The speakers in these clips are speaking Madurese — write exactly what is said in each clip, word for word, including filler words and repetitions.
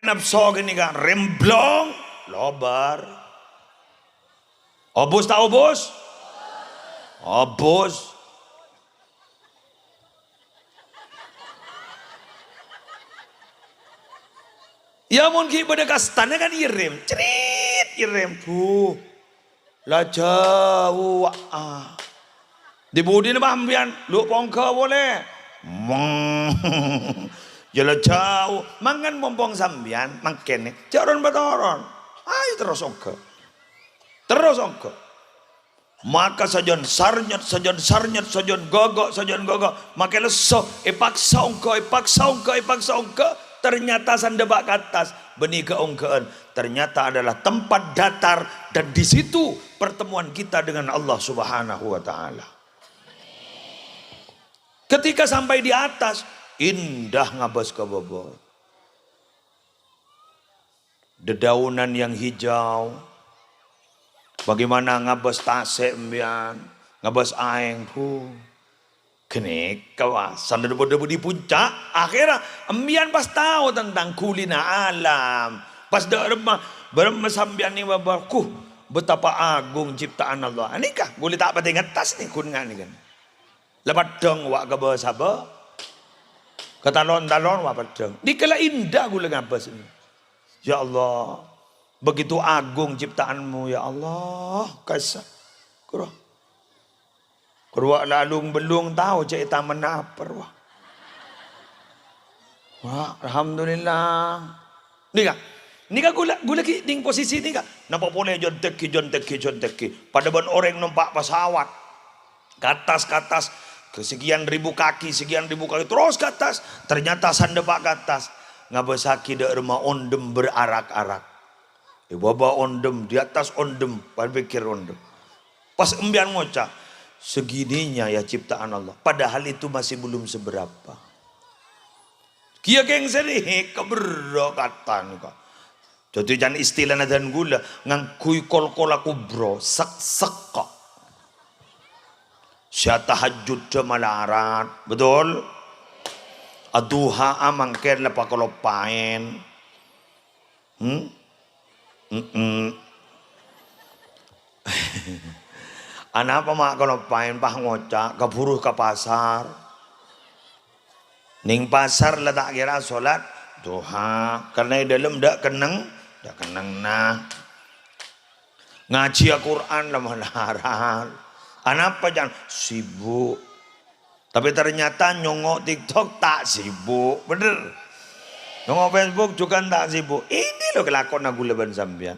Napso ghânèka remblong, lobâr. Obus ta' obus? Obus. Ya, mon ghi' bâdâ kastana kan èrèm, crit, èrèm. Buh. La jhâu, ah. Di budina, Bah, sampèyan? Lu pongghâ polè. Mong. Ya la jhâu. Mangkèn mompong sampèyan, mangkèn, jhâ' ron-patoron. Ayo terros ongghâ. Terros ongghâ. Maka sajân sarnyet, sajân sarnyet, sajân ghâghâ, sajân ghâghâ. Makè lesso, èpaksa ongghâ, èpaksa ongghâ, èpaksa ongghâ. Ternyata sandhâpa' ka attas, bânnè ghâ-ongghâ'ân. Ternyata adalah tempat datar dan di situ pertemuan kita dengan Allah Subhanahu wa Ta'ala. Ketika sampai di atas, indah ngabâs ka bâbâ. Dedaunan yang hijau. Bagaimana ngabâs tasè' sampèyan, ngabâs aèng, bu. Ghânèka, wah, sandhâ-, padâ di puncak. Akhirnya, sampèyan pas tao tentang ghulina alam. Pas dâ' remma, bârâmma sampèyan nèng bâbâ, "Huh, betapa agung ciptaan Allah." Nèka, ghulâ ta' patè ngettas nèng ghun nga' nèka. La peddhâng wa' ka bâ-sabâ. Ka talon-talon wa' peddhâng. Nèka la indah ghulâ ngabâs. Ya Allah, begitu agung ciptaan-Mu, ya Allah. Kasa. Kuro. Kuro la lung-bellung tao jhâ' è taman apa, rowa. Wah, alhamdulillah. Nèka, nèka ghulâ, ghulâ ghi' nèng posisi nèka. Napa polè jhâ' dhâggi', jhâ' dhâggi', jhâ' dhâggi'. Padâ bân orèng nompa' pesawat. Ka attas, ka attas. Ke sekian ribu kaki, sekian ribu kaki. Terros ka attas. Ternyata sandhâpa' ka attas. Ngabâsaghi dâ' remma ondhem berarak-arak. È bâbâ ondhem, di attas ondhem. Pas pèkkèr ondhem. Pas sampèyan ngoca', "Segininya ya ciptaan Allah." Padahal itu masih belum seberapa. Kèya kèng sèrè, he, kaberro katan ka. Dhâddhi can istilana dân ghulâ, ngangghuy kol-kola kubro, sek-sek. Sè tahajjudda malarat, betul? Aduha'a mangkèn la pakaloppaèn. Hmm? Mm-mm. Anapa ma' kaloppaèn pas ngoca', kabhuru ka pasar? Nèng pasar la ta' kèra solat duha, karna è dâlem dâ' kenneng, dâ' kennengnga. Ngajhiyâ Qur'an la malarat. Anapa, Jang? Sibuk. Tapi ternyata nyongngo' TikTok ta' sibuk, bener? Nyongngo' Facebook juga ta' sibuk. Ini lho kelakuanna ghulâ bân sampèyan.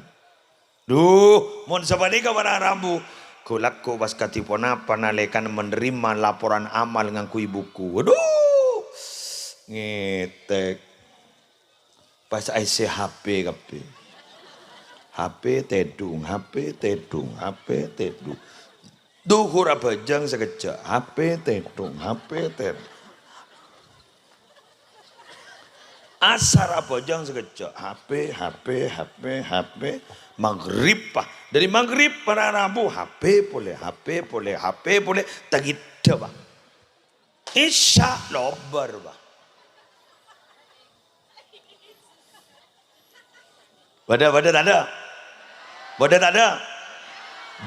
Duh, mon sapanèka para rabu, ghu-lagghu pas kadhi ponapa nalèkana menerima laporan amal ngangghuy buku. Waduh, ngètèk. Pas aèssè H P kabbhi. H P tèdhung, H P tèdhung, H P tèdhung. Dhuhur abhâjâng sakejjhâ', H P tèdhung, H P tèdhung. Asar abhâjâng sakejjhâ', H P, H P, H P, H P. Maghrib, Pak. Dâri maghrib para rabu, H P polè, H P polè, H P polè. Ta' ghiddhâ, Pak. Isya lobâr, Pak. Bâdâ, bâdâ tadâ'? Bâdâ tadâ'?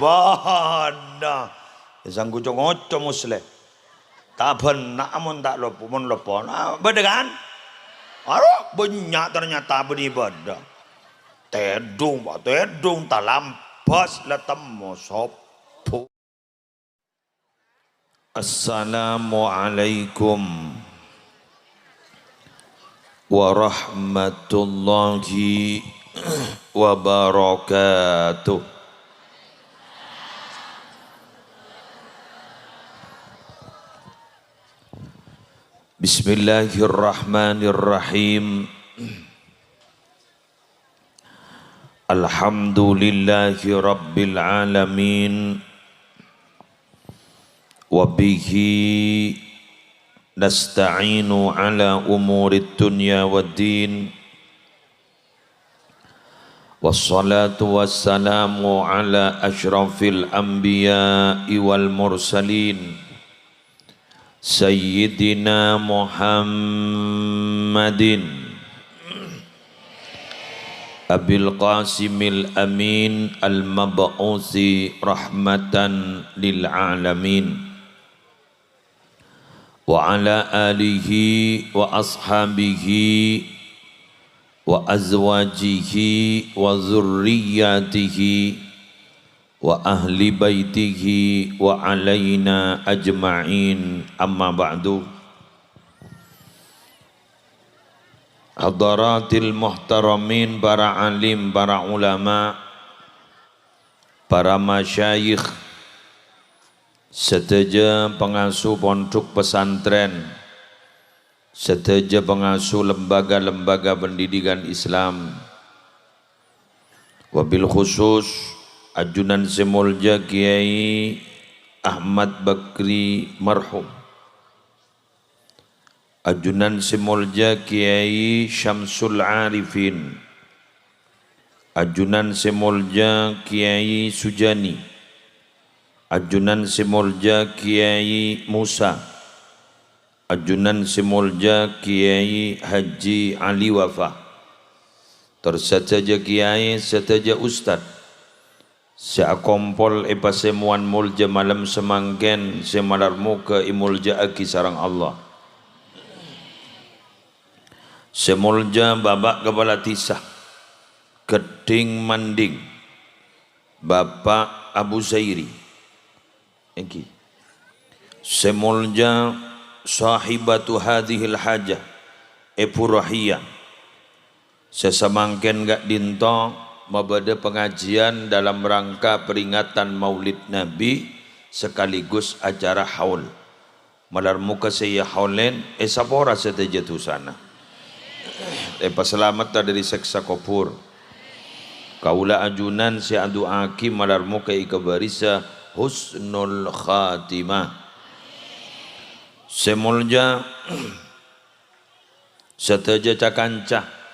Bâdâ. Sangguco-ngoco Musleh. Ta' bânna' mon ta' loppo, mon loppo. Ah, bâdâ kan? Aro, bânnya' ternyata bânnè bâdâ. Tèdhung, Pak, tèdhung, talambâs la temmo soppo. Assalamualaikum warahmatullahi wabarakatuh. Bismillahirrahmanirrahim. Alhamdulillahi rabbil alamin. Wa bihi nasta'inu ala umurid dunya waddin. Wassalatu wassalamu ala asyrafil anbiya'i wal mursalin. Sayyidina Muhammadin Abil Qasimil Amin al-mab'usi rahmatan lil alamin, wa ala alihi wa ashabihi wa azwajihi wa dzurriyyatihi wa ahli baitihi wa alaina ajma'in, amma ba'du. Hadaratil muhtaramin, para alim, para ulama, para masyayikh, sadhâjâ pangasuh pondhuk pesantren, sadhâjâ pangasuh lembaga-lembaga pendidikan Islam, wabil khusus ajunan sè molja Kiai Ahmad Bakri marhum, ajunan sè molja Kiai Syamsul Arifin, ajunan sè molja Kiai Sujani, ajunan sè molja Kiai Musa, ajunan sè molja Kiai Haji Ali Wafa, tor sadhâjâ kiai, sadhâjâ ustad sè akompol è pasemowan molja malem samangkèn sè malar moghâ èmolja'aghi sareng Allah. Sè molja Bapak Kepala Dhisa Ghedhing Manding, Bapak Abu Zairi. Èngghi. Sè molja Sahibatu Hadzihil Hajah, Èbhu Rohiyah, sè samangkèn ka'dinto mabâdâ pangajiân dalam rangka peringatan Maulid Nabi sekaligus acara haul. Malar moghâ sè èhaulè èsapora sadhâjâ dhusana, èpasalametta dâri sèksa kobhur. Kaulâ ajunan sè adu'aaghi malar moghâ èkabârisa husnul khatimah. Sè molja sadhâjâ ca-kanca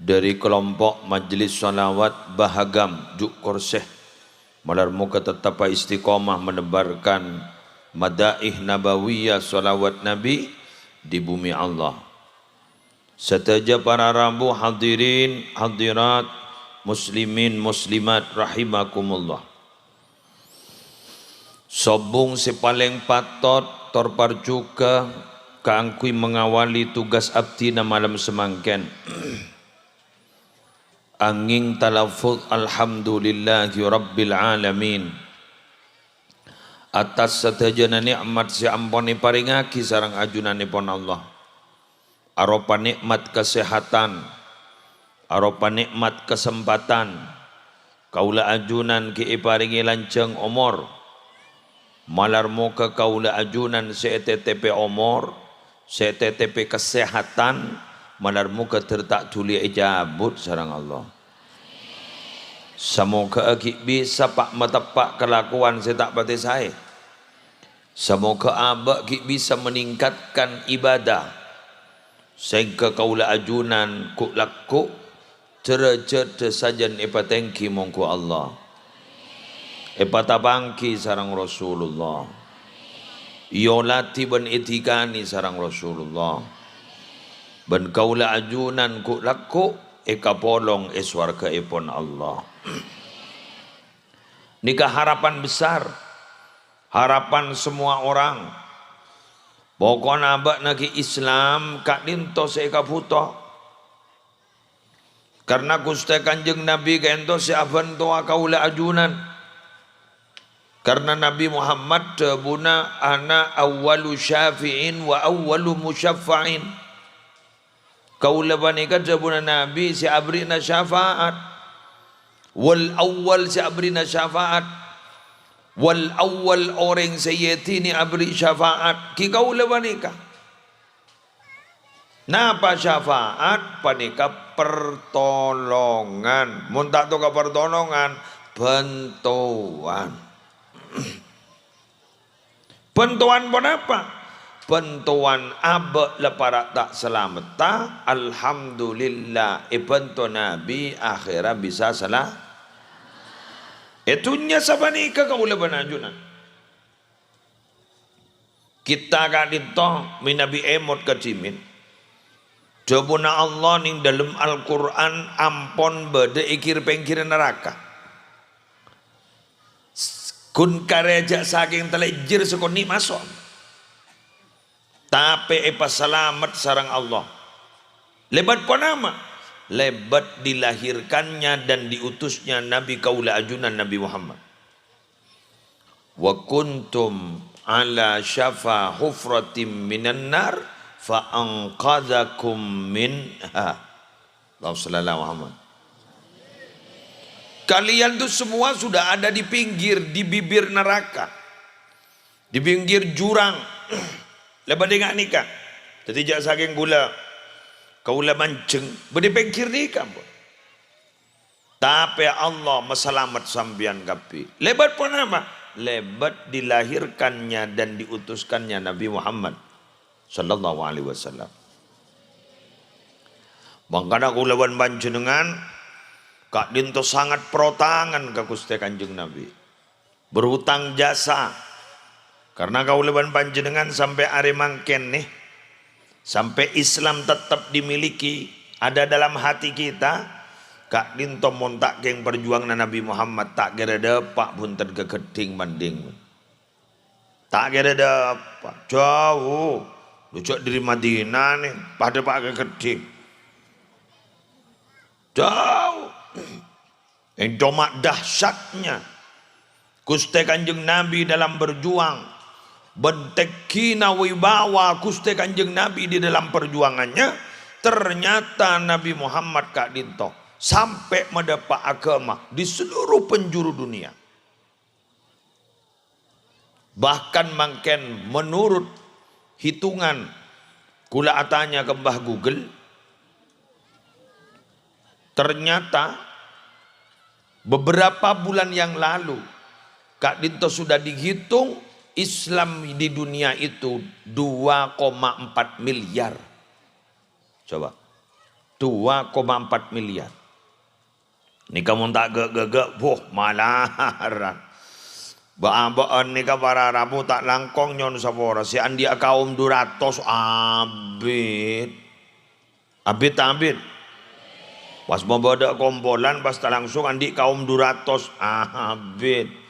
dâri kelompok Majelis Shalawat Bahagam Ju' Korsè, malar moghâ teteppa istiqomah menebarkan madaih nabawiyah, shalawat Nabi, di bumi Allah. Sadhâjâ para rabu, hadirin hadirat, muslimin muslimat rahimakumullah. Sobung sè palèng patot tor parjhughâ kaangghuy mangawali tugas abdhina malem samangkèn, angèng talaffuz, "Alhamdulillahi Rabbil Alamin," atas sadhâjâna nè'mat sè ampon èparèngaghi sareng ajunanèpon Allah. Aropa nè'mat kasèhatan, aropa nè'mat kasempatan. Kaulâ ajunan ghi' èparèngè lanjhâng omor. Malar moghâ kaulâ ajunan sè ètètèpè omor, sè ètètèpè kasèhatan, malar moghâ dâr ta' dhuli ècabut sareng Allah. Samoghâ'â ghi' bisa pa'-mateppa' kalakowan sè ta' patè saè. Samoghâ abâ' ghi' bisa meningkatkan ibadah, sehingga kaulâ ajunan ghu'-lagghu' dârâjhâddhâ sajân èpatèngghi mongghu Allah, èpatapangghi sareng Rasulullah, èoladhi bân èdhikanè sareng Rasulullah, bân kaulâ ajunan ghu'-lagghu' èkapolong è sowarghâèpon Allah. Nèka harapan besar, harapan semua orang. Poko'na bâ'na ghi' Islam ka'dinto sè èkabhuto. Karna Ghustè Kanjeng Nabi ka'dinto sè abhântowa kaulâ ajunan. Karna Nabi Muhammad dhâbuna, "Ana awwalu syafi'in wa awwalu musyaffa'in." Kaulâ panèka, dhâbuna Nabi, sè aberri'na syafa'at. Wal awwal sè aberri'na syafa'at. Wal awwal orèng sè èdhinè aberri' syafa'at, ghi' kaulâ panèka. Napa syafa'at? Panèka pertolongan. Mon ta' toka' pertolongan, bhântowan. Bhântowan ponapa? Bhântowan abâ' la para' ta' salametta, alhamdulillah, èbhânto Nabi akhèrra bisa sala-, è dhunnya sapanèka kaulâ bân ajunan. Kita ka'dinto mènabi èmot ka dhimèn. Dhâbuna Allah neng dâlem Al-Qur'an ampon bâdâ è kèr-pèngghirrâ naraka. Ghun karè jhâ' sakèng talèjjhir sakonè' maso'. Tapè èpasalamet sareng Allah. Lèbât ponapa? Lèbât dilahirkannya dan diutusnya Nabi kaulâ ajunan Nabi Muhammad. "Wa kuntum ala syafa hufratim minan nar fa anqadzakum minha." Allahumma shalli ala Muhammad. Kalian tuh semua sudah ada di pinggir, di bibir neraka. Di pinggir jurang. Lèbât è nga' nèka. Dhâddhi jhâ' sakèng kaulâ, kaulâ manjheng, bâdâ è pèngghir nèka, ampon. Tapè Allah masalamet sampèyan kabbhi. Lèbât ponapa? Lèbât dilahirkannya dan diutuskannya Nabi Muhammad sallallahu alaihi wasallam. Mangkana kaulâ bân panjhennengngan ka'dinto sangat protangan ka Ghustè Kanjeng Nabi. Berhutang jasa. Karna kaulâ bân panjhennengngan sampè' arè mangkèn nè, sampè' Islam tettep dimiliki, ada dalam hati kita, ka'dinto mon ta' kèng parjuwanganna Nabi Muhammad, ta' kèra dâpa' bhunten ka Ghâddhing Manding. Ta' kèra dâpa', jhâu. Lo jhâ' dâri Madinah nè, padâ pa' ka Ghâddhing. Jhâu. Yang coma dahsyatnya Ghustè Kanjeng Nabi dalam berjuang, bân tènggina wibawa Ghustè Kanjeng Nabi di dalam perjuangannya, ternyata Nabi Muhammad ka'dinto sampè' madâpa' aghâma di seluruh penjuru dunia. Bahkan mangkèn menurut hitungan, kaulâ atanya ka Mbah Google, ternyata beberapa bulan yang lalu, ka'dinto sudah dihitung Islam di dunia itu dua koma empat miliar. Coba, dua koma empat miliar. Nèka mon ta' ghâ'-ghâ'-ghâ', boh, malaran. Bâ'-abâ'ân nèka para rabu ta' langkong nyo'on sapora, sè andi'â kaum du ratos abit. Abit ta' abit? Pas mabâdâ'â kompolan, pas ta' langsung andi' kaum du ratos abit.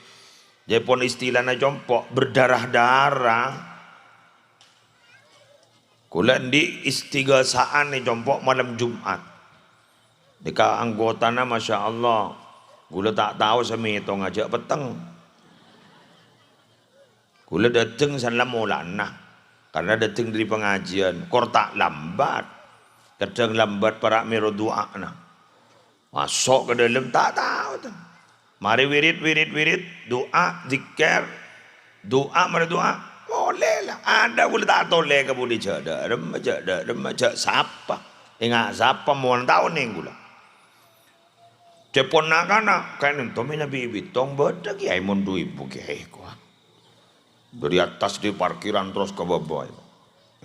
Jâ' pon istilana compo', berdarah-darah. Kaulâ andi' istighasaan nè compo' malem Jum'at. Nèka anggotana, masya Allah, kaulâ ta' tao sè mètong ajâ' petteng. Kaulâ dâteng san la molana, karna dâteng dâri pangajiân, kor ta' lambat. Kadhâng lambat para' mèro du'a'na. Maso' ka dâlem, ta' tao, ta'. Marè wirid, wirid, wirid, du'a, dzikir, du'a, marè du'a, molè la. Adâ' kaulâ ta' tolè ka budi jâ' dâ' remma, jâ' dâ' remma, jâ' sapa. Enga' sapa, mon tao neng kaulâ. Cè' ponakana, ka'dinto mènabi bitong bâdâ kèyaè mon du èbu kèyaè, kowa. Dâri attas dâri parkiran terros ka bâbâ.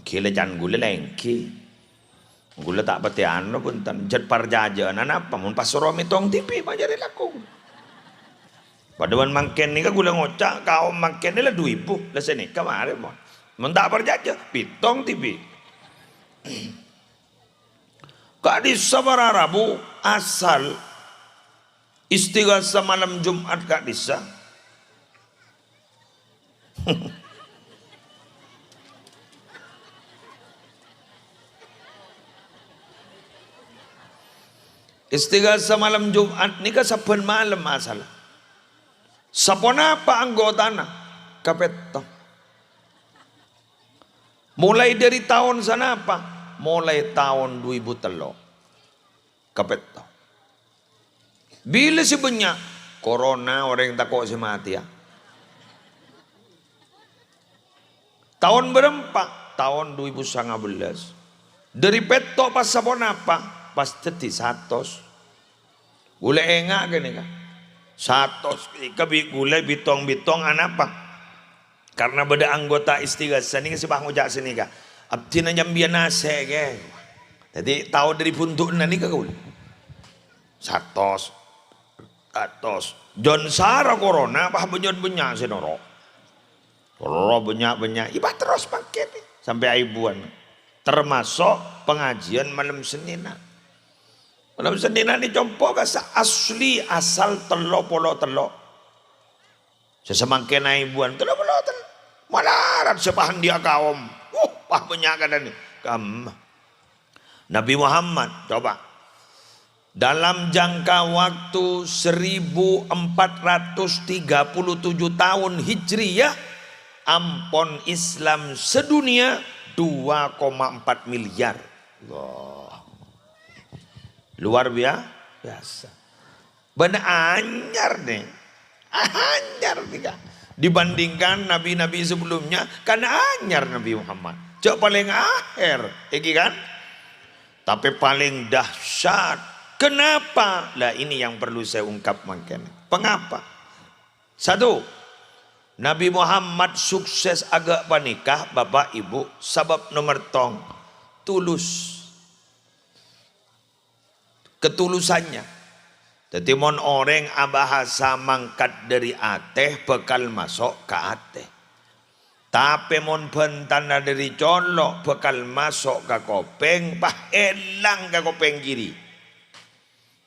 Ghi' la can kaulâ la ènggi. Kaulâ ta' patè ano, bhunten. Jhât parcajâ'âna napa? Mon pas soro mètong dhibi' majârè lako. Padâ bân mangkèn nèka kaulâ ngoca', kaom mangkèn nè la du èbu, la sè nèka marè, mon. Mon ta' parcajâ, pètong dhibi'. Ka'dhissa para rabu asal istighasa malem Jum'at ka'dhissa. Istighasa malem Jum'at nèka sabbhân malem asalla. Saponapa anggotana? Kapètto. Molaè dâri taon sanapa? Molaè taon du èbu tello'. Kapètto. Bilâ sè bânnya'? Korona, orèng tako' sè matèya. Taon bârâmpa? Taon du èbu sanga bellâs. Dâri pètto' pas saponapa? Pas dhâddhi satos. Kaulâ enga' ghânèka. Satos ghânèka bi' kaulâ bitong-bitong anapa? Karna bâdâ anggota istighasa nèka sè pas ngoca' sanèka, "Abdhina nyambiyân asè, kè." Dhâddhi, tao dâri bhunto'na nèka kaulâ. Satos, satos. Jhân sara korona, pas bânnya'-bânnya' sè noro'. Noro' bânnya'-bânnya', iyâ pas terros mangkèn, sampè' aèbuwân. Termasok pangajiân malem Sennènna. Malem Sennènna nè compo' ka sa-, asli asal tello polo tello'. Sè samangkèn aèbuwân, tello polo tello'. Malarat sè pahandiya kaom. Wuh, pas bânnya' kadhâng nè. Kam-, Nabi Muhammad, coba. Dalam jangka waktu seribu empat ratus tiga puluh tujuh tahun Hijriyah, ampon Islam sedunia dua koma empat miliar. Allah. Luar bia-, biasa. Bân anyar nè. Anyar nèka. Dibandingkan nabi-nabi sebelumnya, kan anyar Nabi Muhammad. Jhâ' palèng akhèr, ènggi kan? Tapè palèng dahsyat. Kenapa? Lah, ini yang perlu saya ungkap mangkèn. Pengapa? Satu, Nabi Muhammad sukses aghâ' panèka, Bapak Ibu, sabâb nomer tong, tulus. Ketulusannya. Dhâddhi, mon orèng abhâsa mangkat dhâri atè, bhâkal maso' ka atè. Tapè mon bhântana dhâri colo', bhâkal maso' ka kopèng, pas èlang ka kopèng kiri.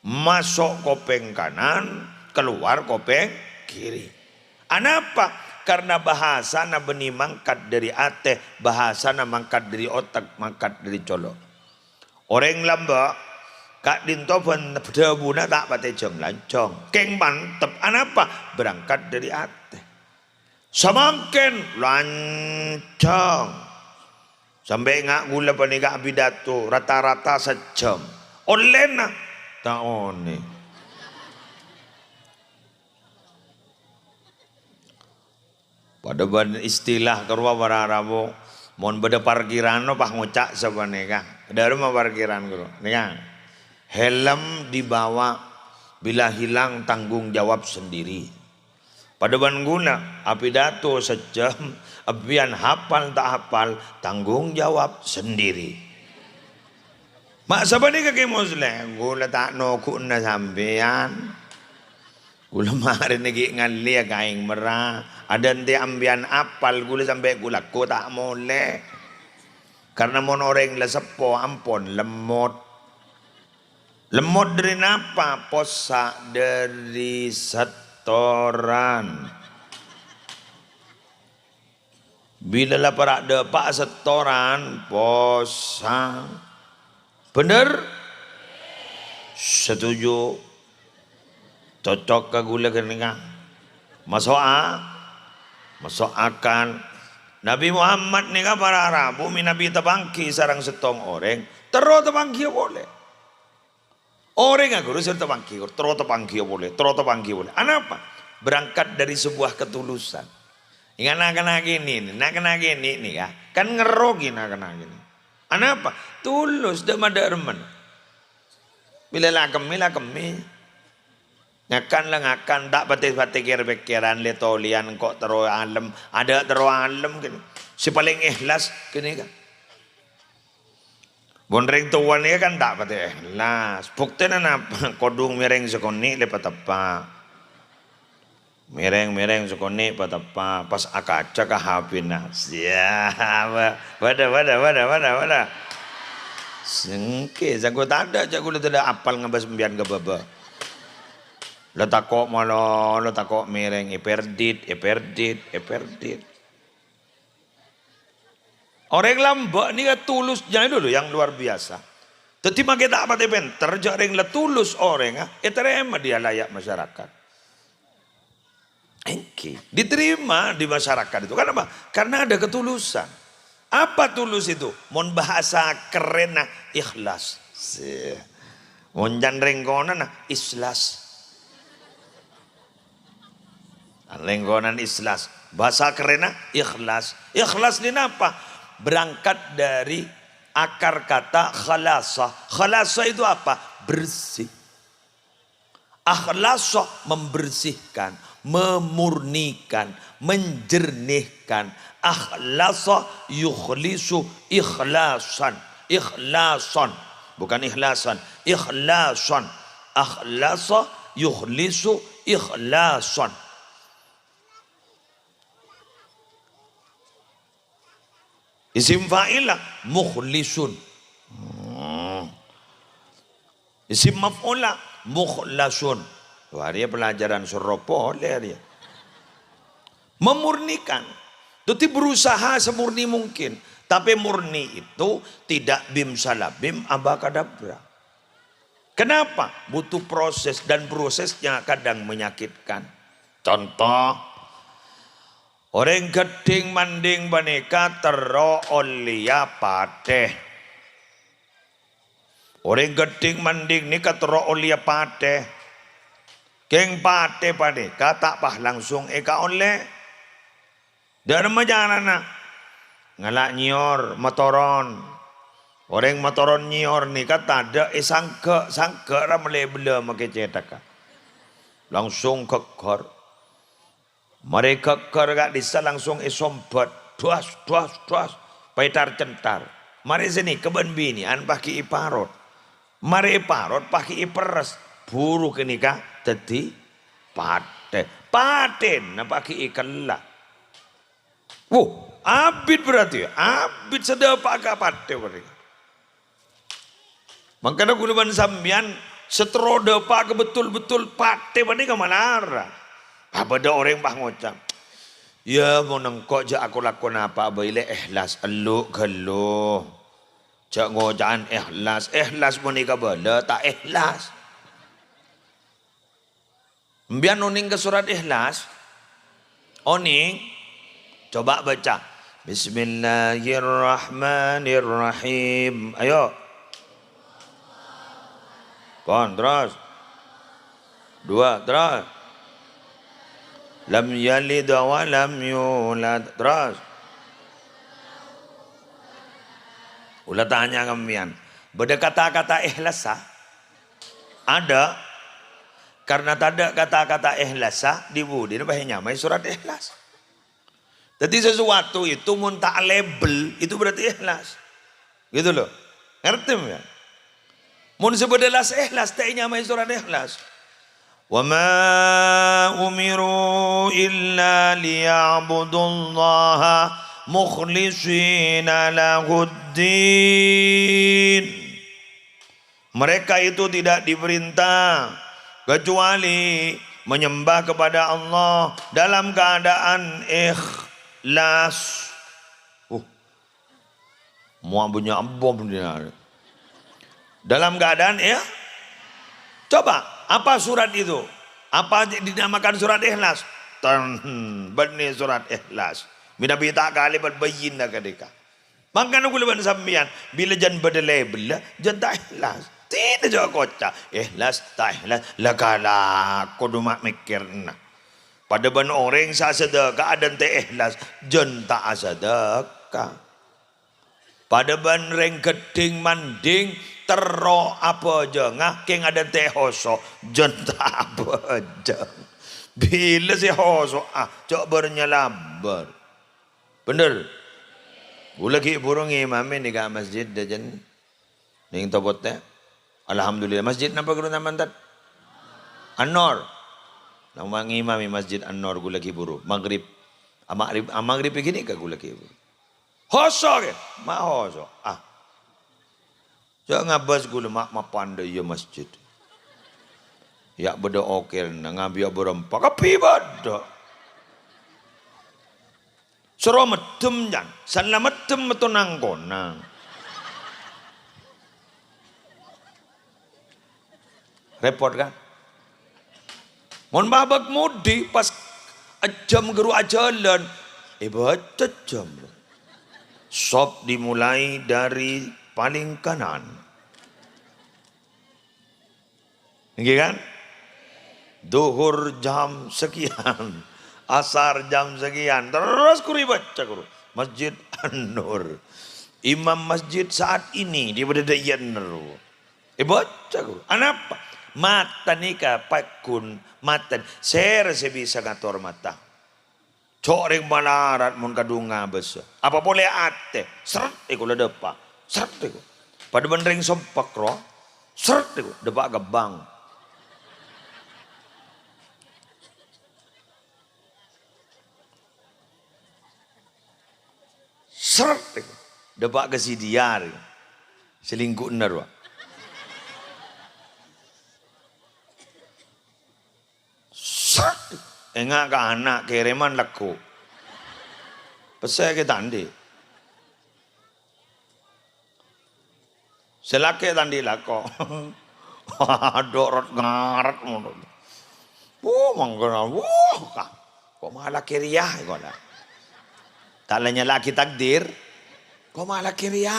Maso' kopèng kanan, kalowar kopèng kiri. Anapa? Karna bhâsana bânnè mangkat dhâri atè, bhâsana mangkat dhâri otak, mangkat dhâri colo'. Orèng lambâ', ka'dinto bân dhâbuna ta' patè jhâng-lanjhâng. Kèng mantep, anapa? Berangkat dhâri atè. Samangkèn lanjhâng. Sampè' nga' ghulâ panèka apidato rata-rata sajhâm. Ollèna? Ta' onèng. Padâ bân istilah karowa para rabu, mon bâdâ parkiran, no, pas ngoca' sapanèka. Dâ'remma parkiran, Bro? Nèka. Helm dibawa, bila hilang tanggung jawab sendiri. Padâ bân ghulâ, apidato sajhâm, empèyan hafal ta' hafal, tanggung jawab sendiri. Ma' sapanèka Kè Musleh, ghulâ ta' noghu'na sampèyan. Ghulâ marèna ghi' ngallèya ka aèng merra. Adântè' empèyan apal, ghulâ sampè' ghulâ ko ta' molè. Karna mon orèng la seppo ampon lemmot. Lemmot dhâri napa? Possa' dhâri setoran. Bilâ la para' dâpa' setoran, possa'. Bhender? Setuju. Cocok ka ghulâ ghânèka. Maso'a-, maso' akal. Nabi Muhammad nèka para rabu mènabi tapangghi sareng sèttong orèng, terro tapangghi polè. Orèngnga ghuru sè tapangghi, terro tapangghi polè, terro tapangghi polè. Anapa? Berangkat dari sebuah ketulusan. Ingat na'-kana' kènè', na'-kana' kènè' nèka, kan ngerrogi na'-kana' kènè'. Anapa? Tulus, dâ' madâ' remmen. Bilâ la kemmè, la kemmè. Ngakan la ngakan, ta' patè-patè kèr-pèkkèran, lè-tolèyan, ko' terro alem, adâ' terro alem kènè'. Sè palèng èhlas kènè' ka. Mon rèng towa nèka kan ta' patè èhlas. Buktèna napa? Kodhung mèrèng sakonè' lè pateppa'. Mèrèng-mèrèng sakonè' pateppa', pas akaca ka H P-na. Sia, wa-, waduh, waduh, waduh, waduh, waduh. Sèngkè, sangko tadâ', ca'na ghulâ tadâ' apal ngabâs sampèyan ka bâbâ. La tako' malolo, tako' mèrèng, èperdit, èperdit, èperdit. Orèng lambâ' nèka tulusnya itu loh yang luar biasa. Dhâddhi makè ta' patè pènter, jhâ' rèng la tulus orèngnga, ètarèma di khalayak masyarakat. Ènggi, diterima di masyarakat itu. Kenapa? Karena ada ketulusan. Apa tulus itu? Mon bhâsa kerenna, ikhlas. Sè. Mon can rèng konana, islas. Lèngkonan ikhlas. Bhâsa kerenna ikhlas. Ikhlas ini apa? Berangkat dari akar kata khalasa. Khalasa itu apa? Bersih. Akhlasa, membersihkan, memurnikan, menjernihkan. Akhlasa yukhlisu ikhlasan. Ikhlasan. Bukan ikhlasan. Ikhlasan. Akhlasa yukhlisu ikhlasan. Isim fa'illa mukhlisun. Hmm. Isim maf'ula mukhlasun. Wah, arèya pelajaran soro polè arèya. Memurnikan. Dhâddhi berusaha semurni mungkin. Tapè murni itu tidak bim salabim abrakadabra. Kenapa? Butuh proses dan prosesnya kadang menyakitkan. Contoh, orèng ghâddhing mandhing panèka terro ollèya patè. Orèng ghâddhing mandhing nèka terro ollèya patè. Kèng patè panèka ta' pas langsung èkaollè. Dâ'remma carana? Ngala' nyèyor, matoron. Orèng matoron nyèyor nèka tadâ' èsangghâ', sangghâ' ra mellè bellâ makè cèthagghâ. Langsung ghâgghâr. Marè ghâgghâr ka'dissa langsung èsombhât. Dwas, dwas, dwas. Paètar-cèntar. Marè sanèka bân binè'an pas ghi' èparot. Marè èparot pas ghi' èperres. Buru ghânèka dhâddhi patè. Patèna pas ghi' èkella. Wo, abit berarti, abit sadâpa'a ka patè berarti. Mangkana ghulâ bân sampèyan sè terro dâpa'a ka betul-betul patè panèka malara. Abâdâ orèng pas ngoca', "Yâ, mon engko' jhâ' ako-lakon apa bhâi lè èhlas, ellu' ghâllu. Jhâ' ngoca'an èhlas, èhlas mon èkabâlâ ta' èhlas." Sampèyan onèng ka surat Ikhlas? Onèng? Coba baca. Bismillahirrahmanirrahim. Ayo. Pon, terus. Dua, terus. Lam yalid wa lam yulad. Terus. Kaulâ tanya ka sampèyan. Bâdâ kata-kata ikhlas, sa? Ada. Karena tadâ' kata-kata ikhlas, sa, di-budina pas ènyamaè surat Ikhlas. Jadi sesuatu itu mon ta' label, itu berarti ikhlas. Gitu loh. Ngartè, ya? Mon sè bâdâ las ikhlas, ta' ènyamaè surat Ikhlas. "Wa ma umiru illa liya'budullaha mukhlishina lahuddin." Mereka itu tidak diperintah kecuali menyembah kepada Allah dalam keadaan ikhlas. Uh, mau punya apa benar? Dalam keadaan, ya. Coba, apa surat itu? Apa dinamakan surat Ikhlas? Tan, bânnè surat Ikhlas. Mènabi ta' kalèbât bâyyina ghânèka. Mangkana kaulâ bân sampèyan, bilâ jân bâdâ label, jân ta' ikhlas. Tèna jhâ' koca', ikhlas, ta' ikhlas, la kalako kodhu ma' mèkkèrna. Padâ bân orèng sè asadâka adânte' ikhlas, jân ta' asadâka. Padâ bân rèng ghedhing mandhing terro abhâjânga kèng adânte' hoso', jân ta' abhâjâng. Bilâ sè hoso'a, jhâ' bâr-nyalabâr. Bhender? Ghulâ ghi' bhuru ngimami nèka masjid dâjân neng Topotè. Alhamdulillah, masjid napa ghuru sampeyan, Tad? An-Nur. Napa ngimami masjid An-Nur ghulâ ghi' bhuru. Maghrib, a, maghrib, a, maghrib ghânèka ghulâ ghi' bhuru. Hoso' kè? Ma' hoso'. Ah. Jhâ' ngabâs ghulâ ma', ma' pandâ iyâ masjid. Ya' bâdâ okèlna, ngabiyâ bârâmpa, kabbhi bâdâ. Soro meddhem, jân. Sanla meddhem metto nang-konang. Repot, kan? Mon mabâk modi, pas jam ghâru ajhâlân, èbâca jam. Sop dimulai dari paling kanan. Ngghi, kan? Duhur jam sekian, asar jam sekian, terros ghuru èbâca, ghuru. Masjid An-Nur. Imam masjid saat ini, dia bâdâ dâ' iyâ nerro. Èbâca, ghuru. Anapa? Mata nèka pagghun, mata sèra sè bisa ngator mata. Jhâ' rèng malarat mon kadhung ngabâs. Apa polè atè, sret èko la dâpa'. Sret èko. Padâ bân rèng sompek, ro. Sret èko, dâpa' ka bâng. Sret. Dâpa' ka si dhiyâ, rè. Selingkuhna, rowa. Srek! Enga' ka ana' kèrèman lagghu'. Pèssè ghi' ta' andi'. Sè lakè' ta' andi' lako. Adhu' rot-ngarot ngono. Wuh, mangkana, wuh, ka-, kok ma' lakè' rèya, kok la. Ta' la nyala'aghi takdir. Kok ma' lakè' rèya.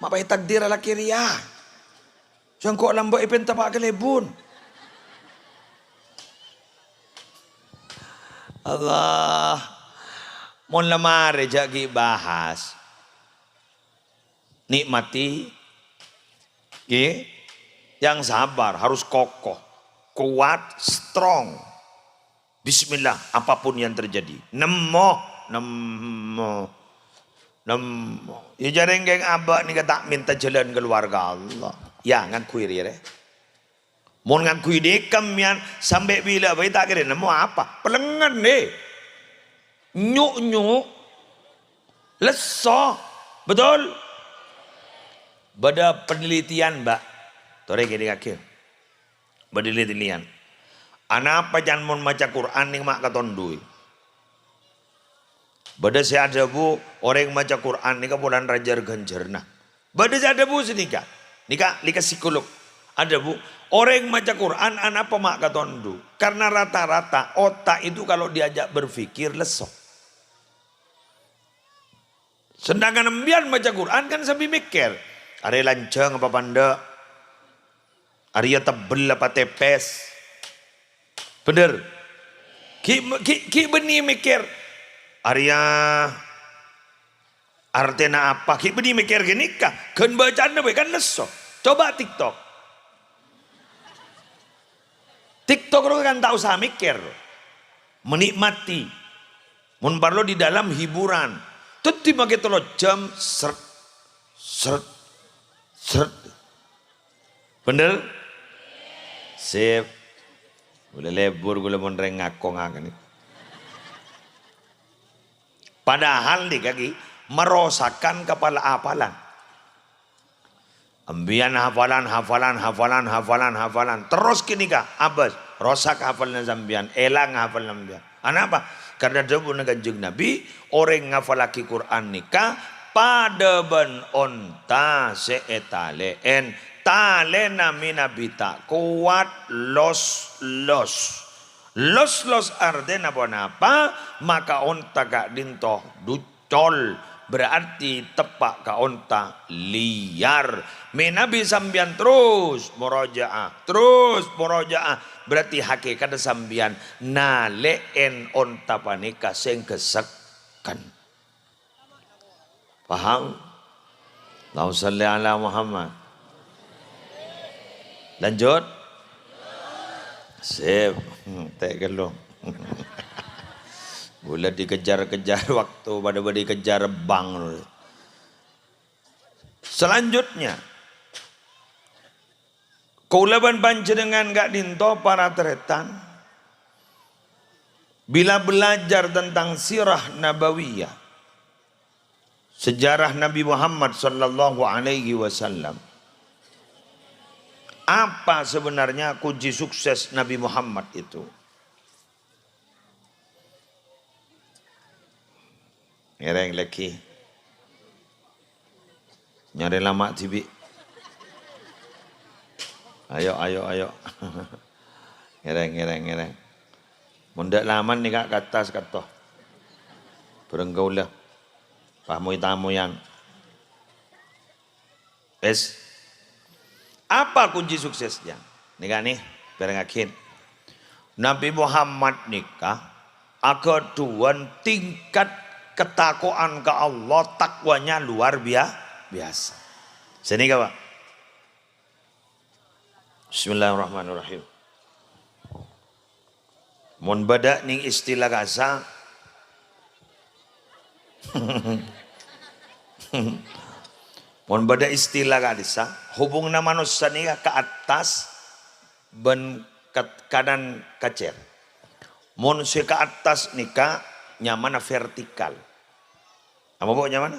Ma' bhâi takdir lakè' rèya. Sèngko' lambâ' èpènta pa' kalèbun. Allah. Mon la marè jhâ' ghi' bahas. Nikmati. Ngghi. Yang sabar, harus kokoh, kuat, strong. Bismillah, apapun yang terjadi. Nemmo, nemmo, nemmo. Ya, jhâ' rèng-kèng abâ' nèka ta' mènta jhâlân kalowar ka Allah. Ya, ngangghuy rèya, rè. Mon ngangghuy dhika mèyan sampè' bilâ bhâi ta' kèra nemmo apa? Pelengngen, dhi. Nyu'-nyu'. Lesso. Betul? Bâdâ penelitian, Mbak. Torè kènèngaghi. Bâdâ li-, liyan. Anapa can mon maca Qur'an nèng ma' katonduwi? Bâdâ sè adhâbu, orèng maca Qur'an nèka polana rajâ ghânjhârânna. Bâdâ sè adhâbu sanèka. Nèka, nèka psikolog. Adhâbu, orèng maca Qur'an anapa ma' katondu? Karena rata-rata otak itu kalau diajak berpikir lesso. Sedangkan embiyan maca Qur'an kan sambi mèkkèr, "Arèya lanjhâng apa pandâ'? Arèya tebbel apa tèpès?" Bhender? Ghi', ghi', ghi' bânnè mèkkèr, "Arèya artèna apa?" Ghi' bânnè mèkkèr ghânèka. Ghân bâcana bhâi kan lesso. Coba TikTok. TikTok rowa kan ta' osa mèkkèr. Menikmati. Mon parlo di dalam hiburan. Dhâddhi makè tello jam, sret, sret, sret. Bhender? Sip. Bulâ lebur kaulâ mon rèng ngako ngakènè. Padahal nèka ghi merosakkan kepala hafalan. Embiyan hafalan, hafalan, hafalan, hafalan, hafalan. Terros ghânèka, abâs. Rosak hafalanna sampèyan, èlang hafalanna sampèyan. Anapa? Karena dhâbuna Kanjeng Nabi, orèng ngafallaghi Qur'an nèka padâ bân onta sè ètalè'èn. Talèna mènabi ta' kowat, los-los. Los-los artèna ponapa? Maka onta ka'dinto duccol, berarti teppa' ka onta liyar. Mènabi sampèyan terros morojaah, terros morojaah, berarti hakèkatta sampèyan nalè'èn onta panèka sè ghessekken. Paham? Allahumma shalli ala Muhammad. Lanjut. Sip. Tè' ghâllu. Bulâ dikejar-kejar waktu, padâ bâdâ dikejar bang. Selanjutnya, Kaulâ bân panjhennengngan ka'dinto para tarètan, bilâ belajar tentang sirah nabawiyah, sejarah Nabi Muhammad sallallahu alaihi wasallam, apa sebenarnya kunci sukses Nabi Muhammad itu? Ngèrèng lagi. Nyarè lama dhibi'. Ayo, ayo, ayo. Ngèrèng, ngèrèng, ngèrèng. Mon dâ' laman nèka ka attas ka'dinto. Bhâreng kaulâ. Pas moy-tamoyan. Wis. Apa kunci suksesnya? Nèka nè, bhârengngaghi. Nabi Muhammad nèka aghâdhuwân tingkat ketakwaan ka Allah, takwanya luar bia-, biasa. Sanèka, Pak. Bismillahirrahmanirrahim. Mon bâdâ nèng istilah ka'dissa, mon bâdâ istilah ka'dissa, hubunganna manossa nèka ka attas bân ka-, kanan kacèr. Mon sè ka attas nèka nyamana vertikal. Apa, Bu, nyamana?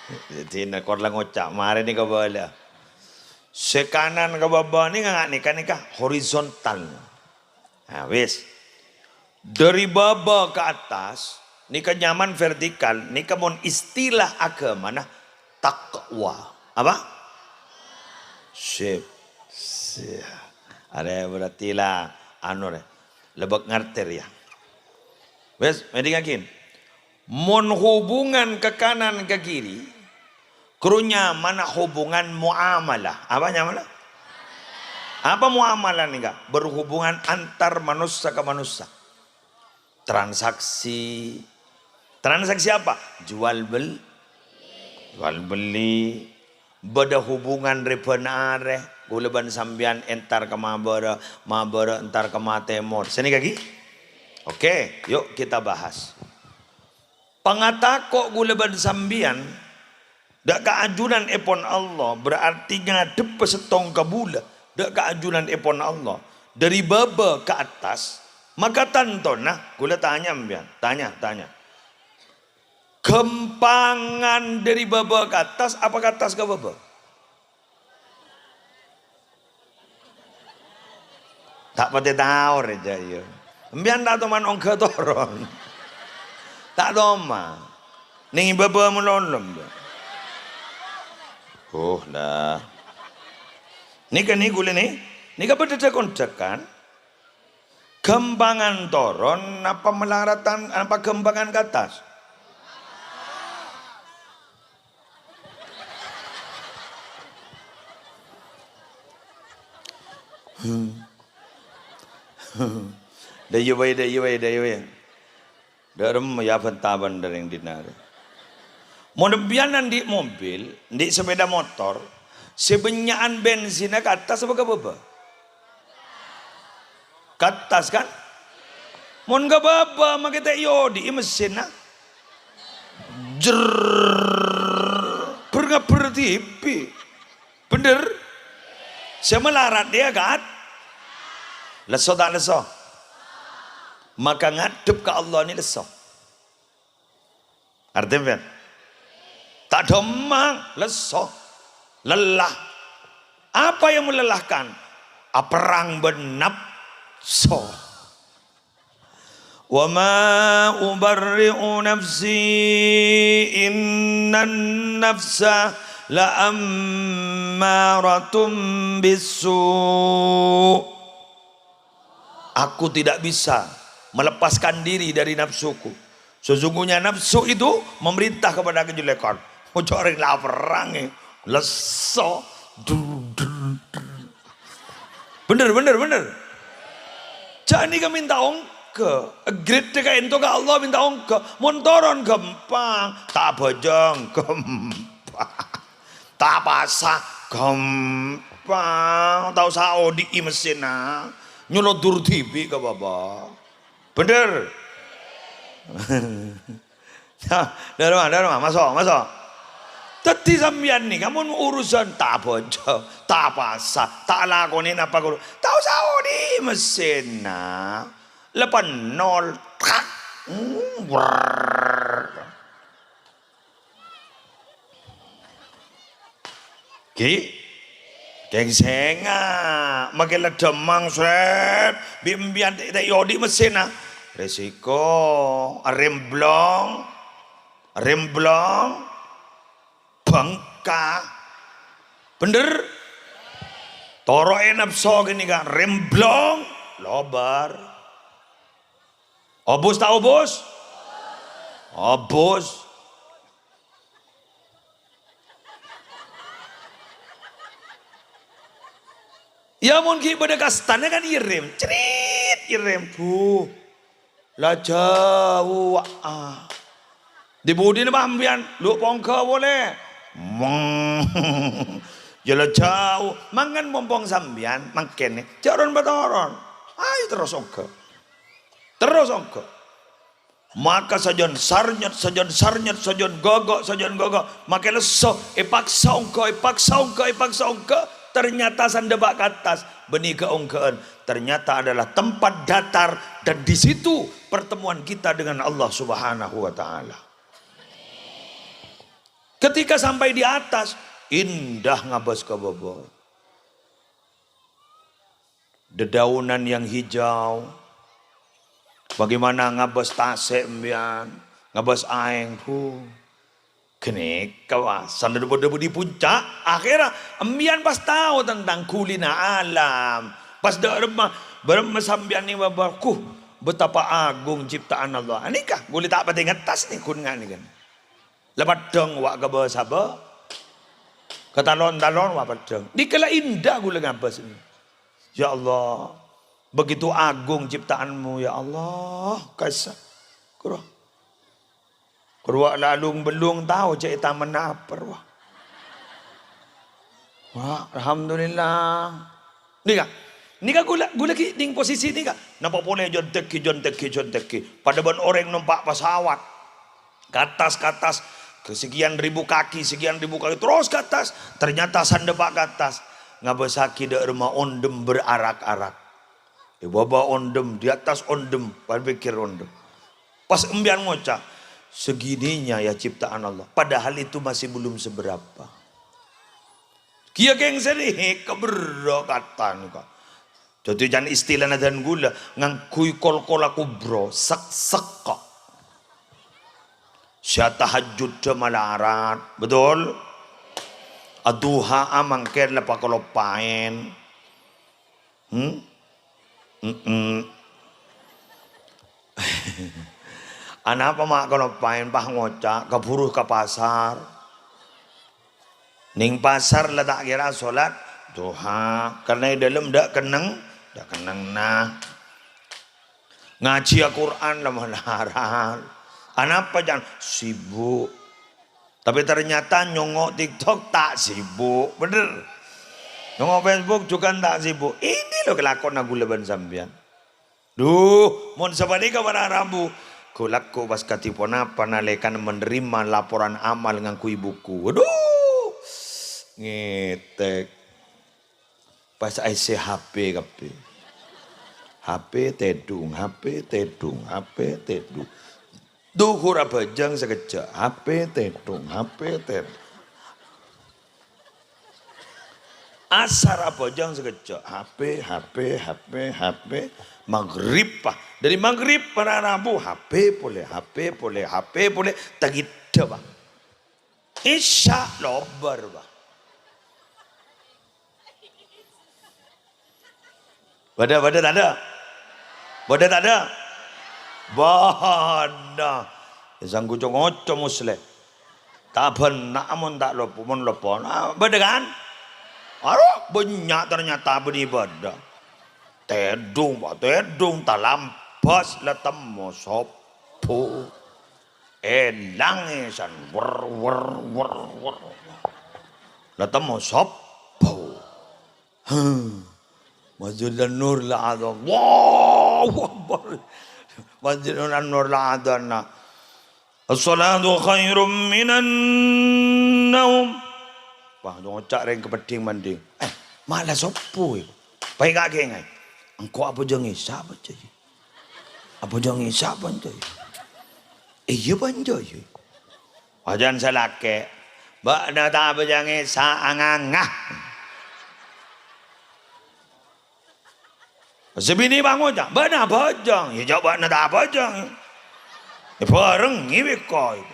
Dhâddhi, kor la ngoca', marè nèka bâlâ. Sè kanan ka bâbâ nèka, nèka, nèka horizontal. Nah, wis. Dhâri bâbâ ka attas, nèka nyamana vertikal, nèka mon istilah aghâmana taqwa. Apa? Sip. Sip. Arèya berarti la, anu, rè. Lebek ngartè, yâ. Wis, mèdingaghi. Mon hubungan ka kanan ka kiri, kru nyamana hubungan muamalah. Apa nyamana? Apa muamalah nèka? Berhubungan antar manossa ka manossa. Transaksi. Transaksi apa? Jual bel-, jual beli. Bâdâ hubungan rèbân arè, kaulâ bân sampèyan entar ka Mabârâ', Mabârâ' entar ka Matèmor. Sanèka ghi? Oke, yuk kita bahas. Pangatako' kaulâ bân sampèyan, dâ' ka ajunanèpon Allah, berarti ngadhebbhâ sèttong kabulâ, dâ' ka ajunanèpon Allah, dhâri bâbâ ka attas, maka tantona, kaulâ tanya sampèyan, tanya, tanya. Ghâmpangan dhâri bâbâ ka attas apa ka attas ka bâbâ? Ta' patè tao rè, jâ' iyâ. Sampèyan ta' toman ongghâ toron. Ta' toma. Nèng bâbâ malolo, Mbak. Oh, lah. Nèka, nèka, kaulâ nè-, nèka bâdâ dhâk-ondhâk, kan? Ghâmpangan toron apa malaratan, apa ghâmpangan ka attas? Dâ' iyâ bhâi, dâ' iyâ bhâi, dâ' iyâ bhâi. Dâ' remma yâ bânta bhender orèng dinna' rè. Mon sampèyan andi' mobil, andi' sepeda motor, sè bânnya'an bensinna ka attas apa ka bâbâ? Ka attas, kan? Mon ka bâbâ, makè ta' èodi'i messinna. Jrrrr. Bher-ngabbher dhibi'. Bhender? Sè malarat dhiyâ, kan? Lesso ta' lesso? Maka ngadhep ka Allah nè lesso. Artèna, ta' dhâmmang, lesso, lelah. Apa yang melelahkan? Aperrang bân napso. "Wa ma ubarri'u nafsi, innan nafsa la ammaratun bissu'." Aku tidak bisa melepaskan diri dari nafsuku. Sesungguhnya nafsu itu memerintah kepada kejelekan. Ojo' orèng la aperrang, eh. Lesso. Bhender, bhender, bhender. Jhâ' nèka mènta ongghâ. Gret ka ènto ka Allah mènta ongghâ. Mon toron ghâmpang, ta' abhâjâng ghâmpang. Ta' pasa ghâmpang. Ta' osa odi'i messinna. Nyolodur dhibi' ka bâbâ. Bhender? Dâ' remma, dâ' remma, maso', maso'. Dâddhi sampèyan nèka mon urusan ta' abhâjâng, ta' pasa, ta' alakonè napa kudu, ta' osa odi'i messinna. La pennol, trak. Hmm, wrrr. Ghi? Kèng sènga', makè la dhâmmang, sret, bi' empèyan ta' èodi'i messinna. Resiko, remblong, remblong, bengka. Bhender? Toro'è napso ghânèka, remblong, lobâr. Obus ta' obus? Obus. Yâ, mon ghi' bâdâ kastana kan èrèm, crit, èrèm, bu. La jhâu, ah. Di budina, Pak, sampèyan? Lu pongghâ polè. Mong. Yâ la jhâu. Mangkèn mompong sampèyan, mangkèn, jhâ' ron-patoron. Ayo terros ongghâ. Terros ongghâ. Maka sajân sarnyet, sajân sarnyet, sajân ghâghâ, sajân ghâghâ. Makè lesso, èpaksa ongghâ, èpaksa ongghâ, èpaksa ongghâ. Ternyata sandhâpa' ka attas, bânnè ghâ-ongghâ'ân. Ternyata adalah tempat datar dan di situ pertemuan kita dengan Allah Subhanahu wa Ta'ala. Ketika sampai di atas, indah ngabâs ka bâbâ. Dedaunan yang hijau. Bagaimana ngabâs tasè' embiyan, ngabâs aèng, huh. Ghânèka, wa, sanèra bâdâ di puncak. Akhèrra embiyan pas tao tentang ghulina alam. Pas dâ' remma, bârâmma sampèyan nèng bâbâ, huh, betapa agung ciptaan Allah. Anèka, ghulâ ta' patè ngettas nèng ghun nga' nèka. La peddhâng wa' ka bâ-sabâ. Ka talon-talon wa' peddhâng. Nèka la indah ghulâ ngabâs. Ya Allah, begitu agung ciptaan-Mu, ya Allah. Kasa. Kuro. Kuro la lung-bellung tao jâ' è taman apa, wa. Wa, alhamdulillah. Nèka, nèka ghulâ, ghulâ ghi' nèng posisi nèka. Napa polè jhântèghi, jhântèghi, jhântèghi. Padâ bân orèng nompa' pesawat. Ka attas, ka attas. Ke sekian ribu kaki, sekian ribu kaki. Terros ka attas. Ternyata sandhâpa' ka attas. Ngabâssaghi dâ' remma ondhem berarak-arak. È bâbâ ondhem, di attas ondhem. Pas pèkkèr ondhem. Pas embiyan ngoca', "Segininya ya ciptaan Allah." Padahal itu masih belum seberapa. Kèya kèng sèrè, keberro katan ka. Dhâddhi can istilana dân ghulâ, ngangghuy kol-kola kubro, sek-sek ka. Sè tahajjud malarat, betul? Aduha mangkèn la pakaloppaèn. Hmm? Mm-mm. Anapa ma' kaloppaèn pas ngoca', kabhuru ka pasar. Nèng pasar la ta' kèra solat duha, karna è dâlem dâ' kenneng, dâ' kennengnga. Ngajhiyâ Qur'an la malarat. Anapa, Jan? Sibuk. Tapi ternyata nyongo' TikTok ta' sibuk, bener? Nyongo' Facebook jhughân ta' sibuk. Ini loh kelakuanna ghulâ bân sampèyan. Duh, mon sapanèka para rabu, ghu-lagghu pas kadhi ponapa nalèkana menerima laporan amal ngangghuy buku. Waduh, ngètèk. Pas aèssè H P kabbhi. H P tèdhung, H P tèdhung, H P tèdhung. Dhuhur abhâjâng sakejjhâ', H P tèdhung, H P tèdhung. Asar abhâjâng sakejjhâ', H P, H P, H P, H P. Maghrib, Pak. Dâri maghrib para rabu, H P polè, H P polè, H P polè. Ta' ghiddhâ, Pak. Isya lobâr, Pak. Bâdâ, bâdâ tadâ'? Bâdâ tadâ'? Bâdâ. Sangko co-ngoco Musleh. Ta' bânna' mon ta' lopo, mon lopo. Ah, bâdâ kan? Aro, bânnya' ternyata bânnè bâdâ. Tèdhung, Pak, tèdhung, talambâs la temmo sobbhu. Èlang èsan, wer, wer, wer, wer. La temmo sobbhu. Huh. Masjid An-Nur la adzan. Allahu Akbar. Masjid An-Nur la adzan. As-salatu khairum minan naum. Wah, ngoca' rèng kapeddhing mandhing. Eh, ma' la sobbhu, è. Paènga' kèngèng. Engko' abhâjâng Isya apa, Jay? Abhâjâng Isya apa, Jay? Iyâ, Pak, Jay. Bâjâng sè lakè', bâ'na ta' abhâjâng Isya anganga. Sè binè' pas ngoca', "Bâ'na abhâjâng." "Iyâ, jhâ' bâ'na ta' abhâjâng." Èbhârengngè bi' engko'.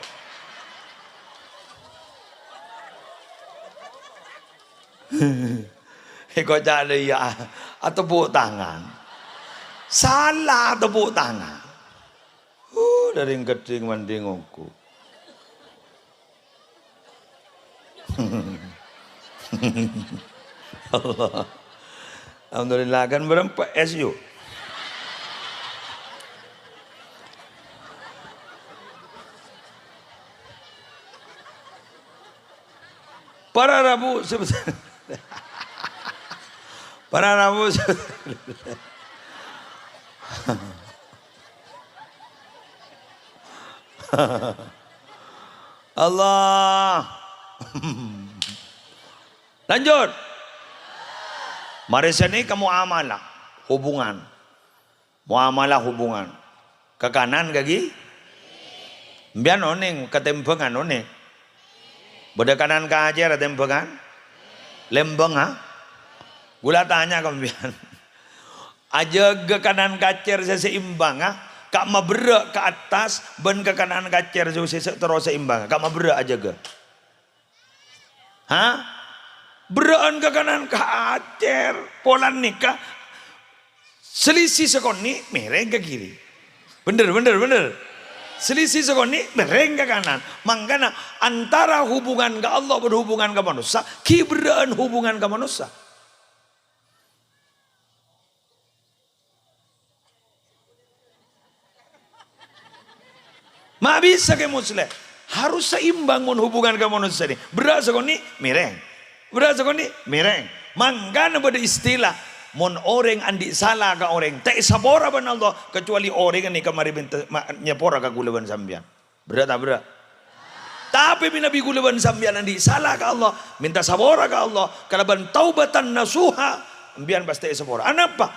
Èkoca' la iyâ, atepuk tangan. Sala atepuk tangan. Huh, dâri ngeddhing mandhing ongghu. Allah. Alhamdulillah, kan berempat S U. Para rabu se-, para rabu se-, Allah. Lanjut. Mari sini ka muamalah, hubungan. Muamalah hubungan. Ka kanan, ka kiri. Mbiyan oneng, ka tèmbhângan oneng. Bâdâ kanan kacèr atèmbhângan? Lèmbâng, ha? Ghulâ tanya ka sampèyan. Ajâgâ kanan kacèr sè seimbang, ha? Ka'ma berrâ' ka attas bân ka kanan kacèr sè, sè, sè terro seimbang, ka'ma berrâ' ajâgâ? Ha? Berrâ'ân ka kanan kacèr. Polana nèka, selisih sakonè' mèrèng ka kiri. Bhender, bhender, bhender. Selisih sakonè' mèrèng ka kanan. Mangkana antara hubungan ka Allah bân hubungan ka manossa, ghi' berrâ'ân hubungan ka manossa. Ma' bisa Kè Musleh. Harus seimbang mon hubungan ka manossa nè. Berrâ' sakonè' mèrèng. Berrâ' sakonè' mèrèng. Mangkana bâdâ istilah, mon orèng andi' sala ka orèng, ta' èsapora bân Allah, kecuali orèng nèka marè mènta, ma-, nyapora ka ghulâ bân sampèyan. Berrâ' ta' berrâ'? Tapè mènabi ghulâ bân sampèyan andi' sala ka Allah, mènta sapora ka Allah kalabân taubatan nasuha, sampèyan pastè èsapora. Anapa?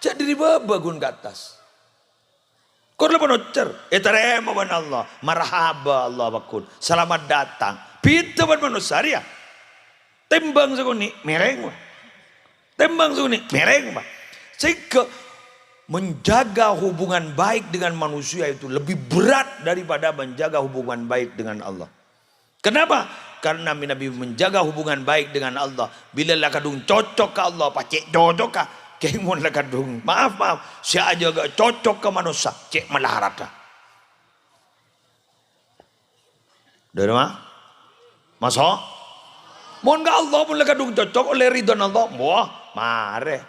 Jhâ' dhâri bâbâ ghun ka attas. Kor la panocer, ètarèma bân Allah. Marhaba Allah bhâghun. Salamat datang. Bhidhâ bân manossa rèya. Tèmbhâng sakonè', mèrèng, wah. Tèmbhâng sakonè', mèrèng, wah. Sehingga menjaga hubungan baik dengan manusia itu lebih berat daripada menjaga hubungan baik dengan Allah. Kenapa? Karena mènabi menjaga hubungan baik dengan Allah, bilâ la kadhung cocok ka Allah, pas cè' cocok ka, kèng mon la kadhung, maaf, maaf, sè ajâgâ cocok ka manossa, cè' malarat. Dhâri ma-, maso'? Mon ka Allah pon la kadhung cocok ollè ridhâna Allah, wah, marè.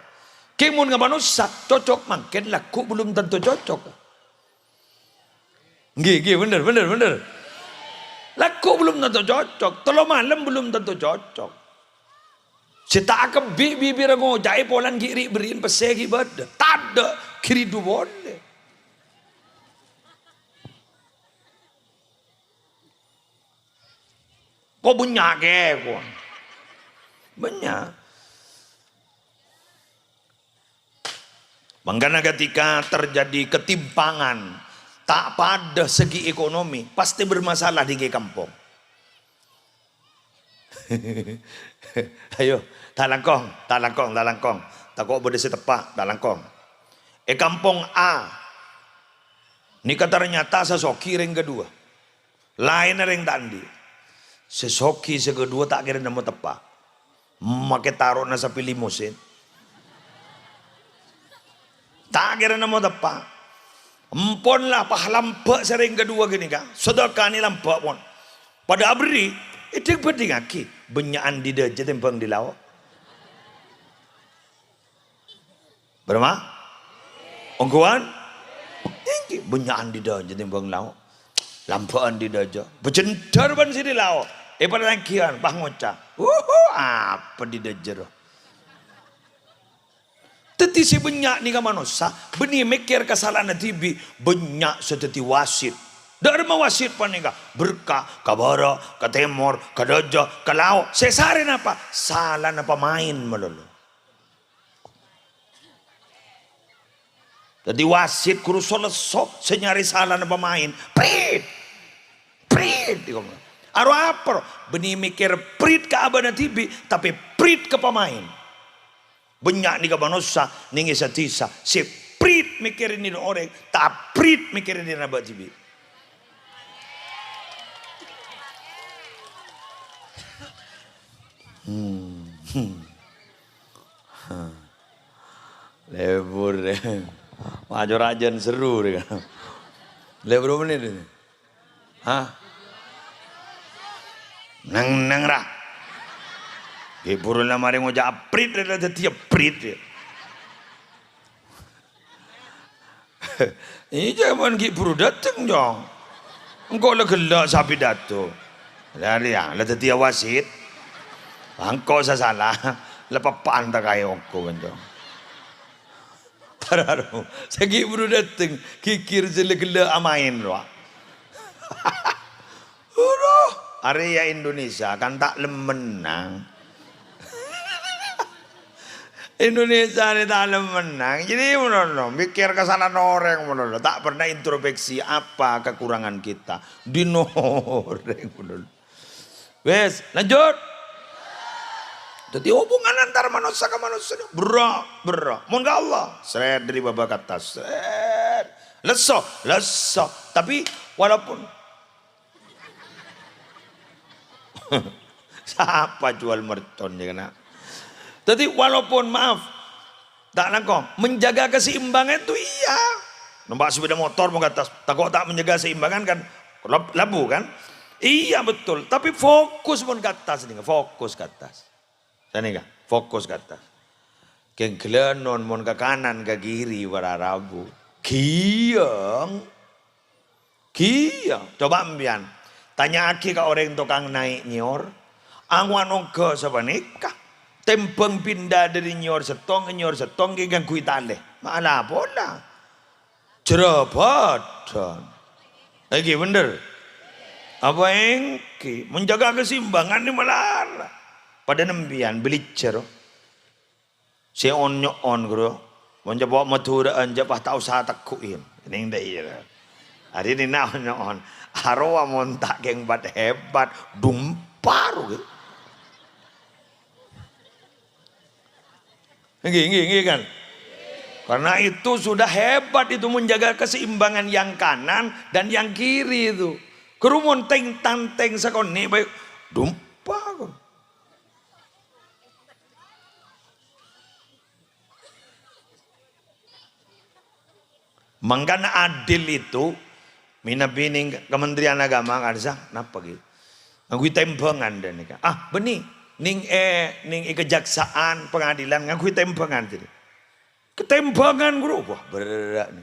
Kèng mon ka manossa, cocok mangkèn lagghu' belum tentu cocok. Ngghi, ngghi, bhender, bhender, bhender. Lagghu' belum tentu cocok, tello malem belum tentu cocok. Sè ta' akebbi' bibirra ngoca'è polana ghi' ri'-berri'na pèssè ghi' bâdâ. Tadâ', ghi' ridhu polè. Ko' bânnya' kè, ko'. Bânnya'. Mangkana ketika terjadi ketimpangan, ta' padâ segi ekonomi, pasti bermasalah di kampong. Ayo, ta' langkong, ta' langkong, ta' langkong. Tako' bâdâ sè teppa', ta' langkong. È kampong A, nèka ternyata sè soghi rèng kadhuwâ. Laènna rèng ta' andi'. Sè soghi sè kadhuwâ ta' kèra nemmo teppa'. Makè taro'na sapè limosin. Ta' kèra nemmo teppa'. Empon la, pas lambâ' sè rèng kadhuwâ ghânèka. Sadhâkane lambâ' pon. Padâ aberri', èdhing-bhândhingngaghi. Bânnya'an di dâjâ tèmbhâng di lao'. Bârâmma? Ongghuwân? Èngghi, bânnya'an di dâjâ tèmbhâng lao'. Lambâ'ân di dâjâ. Bâjândhâr bân sè di lao'. Èpatangghiyân, pas ngoca', "Wuhu, apa di dâjâ, roh?" Dhâddhi sè bânnya' nèka manossa, bânnè mèkkèr kasala'anna dhibi', bânnya' sè dhâddhi wasit. Dâ' remma wasit panèka, berka, ka bârâ', ka tèmor, ka dâjâ, ka lao'. Sè sarè napa? Salana pamaèn malolo. Dhâddhi wasit ghuru so-lesso sè nyarè salana pamaèn. Prit! Prit! Aro apa, ro? Bânnè mèkkèr prit ka abâ'na dhibi', tapè prit ka pamaèn. Bânnya' nèka manossa nèng è sa-dhisa sè prit mèkkèrè dhinna orèng, ta' prit mèkkèrè dhinna abâ' dhibi'. Hmm. Lebur. Maco rajân seru, rè. Lebur menit ini. Hah? Neng-neng ra. Ghi' buru la marè ngoca' aprit, la dhâddhi aprit. Iyâ, mon ghi' buru dâteng, Cong. Engko' la ghellâ' sapidato. La, la dhâddhiyâ wasit. Engko' sè sala. La peppa'an ta' kaè ongghu, Cong. Tararo, sè ghi' buru dâteng, ghighir sè la ghellâ' amaèn, rowa. Aduh, arèya Indonesia kan ta' lem mennang. Indonesia nè ta' lem mennang. Jadi, manono, mèkkèr kasala'an orèng, manono. Ta' pernah introspeksi apa kekurangan kita. Dhinna orèng, manono. Wes, lanjut. Dhâddhi hubungan antar manossa ka manossa berra', berra'. Mon ka Allah, sret dâri bâbâ ka attas, sret. Lesso, lesso. Tapi walaupun sapa jual mercon ya kena. Dhâddhi walaupun, maaf, ta' langkong, menjaga keseimbangan itu iya. Numpak sepeda motor mon ka attas, tako' ta' menjaga keseimbangan kan lab-, labu kan? Iya betul, tapi fokus mon ka attas nih, fokus ka attas. Sanèka, fokus ka attas. Kèng ghellânon mon ka kanan, ka kiri, para rabu. Ghiyâng. Ghiyâng. Coba' empèyan tanya'aghi ka orèng tokang naè' nyèyor. Angowan ongghâ sapanèka. Tèmbhâng pinda dâri nyèyor sèttong ka nyèyor sèttong ghi' ngangghuy talè. Mala pola. Jhârâbâdhân. Èngghi bhender? Apa èngghi? Menjaga keseimbangan nè malara. Padâ nèmpèyan belijjhâr. Sè on-nyo'on, ghuru. Mon jhâ' po' Madhurâ'ân jhâ' pas ta' osa tegghu'in. Nèng ta' iyâ. Arèya nèna on-nyo'on. Arowa mon ta' kèng bat-hebat, dumpa ro, ghi. Èngghi, èngghi, èngghi, kan? Karena itu sudah hebat itu menjaga keseimbangan yang kanan dan yang kiri itu. Ghuru mon tèng-tantèng sakonè' bhâi, dumpa, ghuru. Mangkana adil itu, mènabi nèng Kementerian Agama, ka'dissa, napa ghi? Ngangghuy tèmbhângan dâ' nèka. Ah, bânnè, nèng è, nèng è kejaksaan, pengadilan, ngangghuy tèmbhângan jârèya. Katèmbhângan, ghuru, wah, berrâ' nè.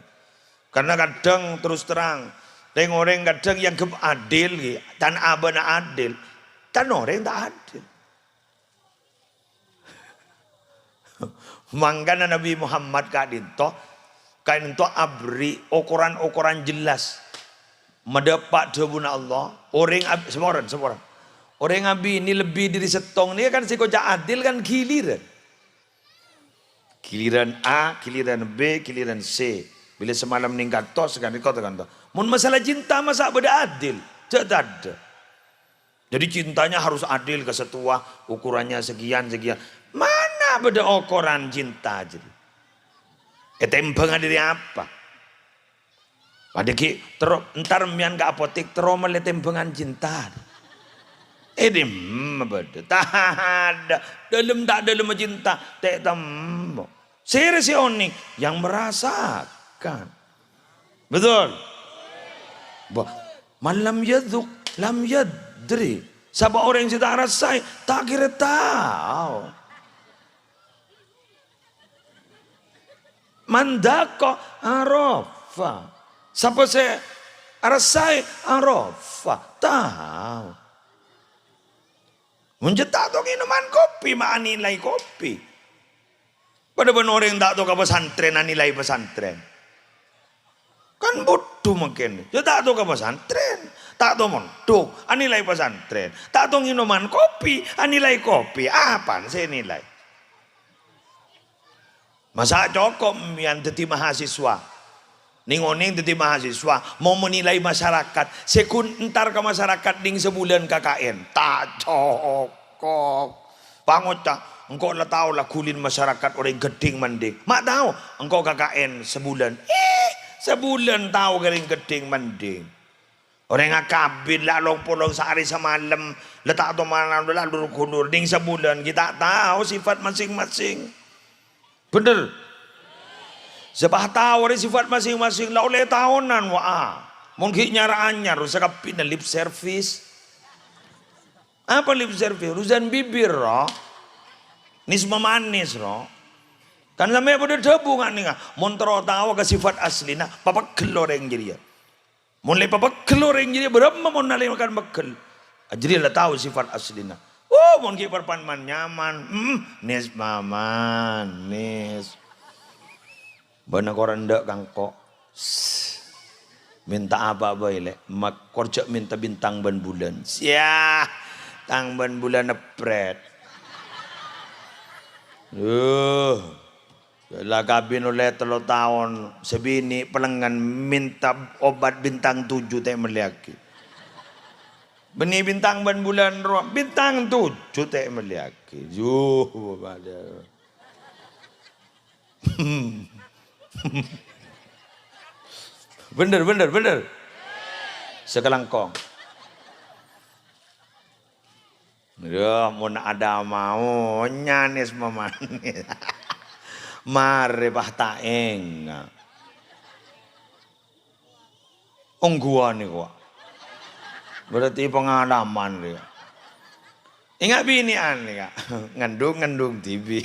Karena kadhâng, terus terang, rèng-orèng kadhâng èangghep adil, ghi, tan abâ'na adil, tan orèng ta' adil. Mangkana Nabi Muhammad ka'dinto, ka'dinto aberri' okoran-okoran jelas. Madâpa' dhâbuna Allah, orèng ab-, saporana, saporana. Orèng abinè lebbi dâri sèttong nèka kan sè èkoca' adil kan ghiliran. Ghiliran A, ghiliran B, ghiliran C. Bilâ samalem nèng kantos, kan rèko ta' kantos. Mon masalah cinta, masa' bâdâ adil? Jhâ' tadâ'. Jadi cintanya harus adil ke setua, ukurannya sekian, sekian. Mana bâdâ okoran cinta jadi? Ètèmbhângan dâri apa? Padâ ghi' terro, entar mèyan ka apotek, terro mellè tèmbhângan cinta. È dimma bâdâ? Tadâ'. Dâlem ta' dâlemma cinta, ta' ètemmo. Sèrè sè onèng? Yang merasakan. Betul? Bah, man lam yadzuk, lam yadri. Sapa orèng sè ta' arassaè, ta' kèra tao. Man dzaqa arafa. Sapa sè arassaè arafa, tao. Mon jhâ' ta' tao ngènoman kopi, ma' anilai kopi. Padâ bân orèng ta' tao ka pesantren, anilai pesantren. Kan bhuddhu mangkèn. Jhâ' ta' tao ka pesantren, ta' tao mondhuk, anilai pesantren. Ta' tao ngènoman kopi, anilai kopi. Apana sè ènilai? Masa' cokop mèyan dhâddhi mahasiswa? Nèng-onèng dhâddhi mahasiswa, mau menilai masyarakat, sè ghun entar ka masyarakat nèng sabulân K K N. Ta' cokop. Pangoca', "Engko' la tao la ghulin masyarakat orèng ghedhing mandhing." Ma' tao, engko' K K N sabulân. Eh, sabulân tao ka orèng ghedhing mandhing. Orèng akabin la long-polong saarè samalem, la ta' tomanan la lur-ghulur, nèng sabulân ghi' ta' tao sifat masing-masing. Bhender? Sè pas tao arè sifat masing-masing, la ollè taonan, wa. Mon ghi' nyara anyar, sakabbhinna lip service. Apa lip service? Urusan bibir, ro. Nisma manis, ro. Kan sampè' padâ dhâbu nga' nènga, mon terro tao ka sifat aslina, papeggel orèng jârèya. Mon la èpapeggel orèng jârèya, bârâmma mon nalèmakan peggel? Ah, jârèya la tao sifat aslina. Oh, mon ghi' parpan man-nyaman, hmm, nis maman, nis. Bâ'na korang endâ' kangko'. Sss. Mènta apa bhâi, Lè'? Makor jhâ' mènta bintang bân bulân. Siah, tang bân bulân eprèt. Duh. La kabin ollè tello taon, sè binè' pèlengngen mènta obat bintang tujuh ta' èmellèyaghi. Bânnè bintang bân bulân rowa, bintang toju' ta' èmellèyaghi. Yuh, padâ. Bhender, bhender, bhender. Sakalangkong. Yâ, mon ada mau, nyanes mamanes. Marè, pas ta' enga'. Ongghuwân nèko, Pak. Berarti pengalaman, ya. Enga' binè'an, ya. Ngandung-ngandung dhibi'.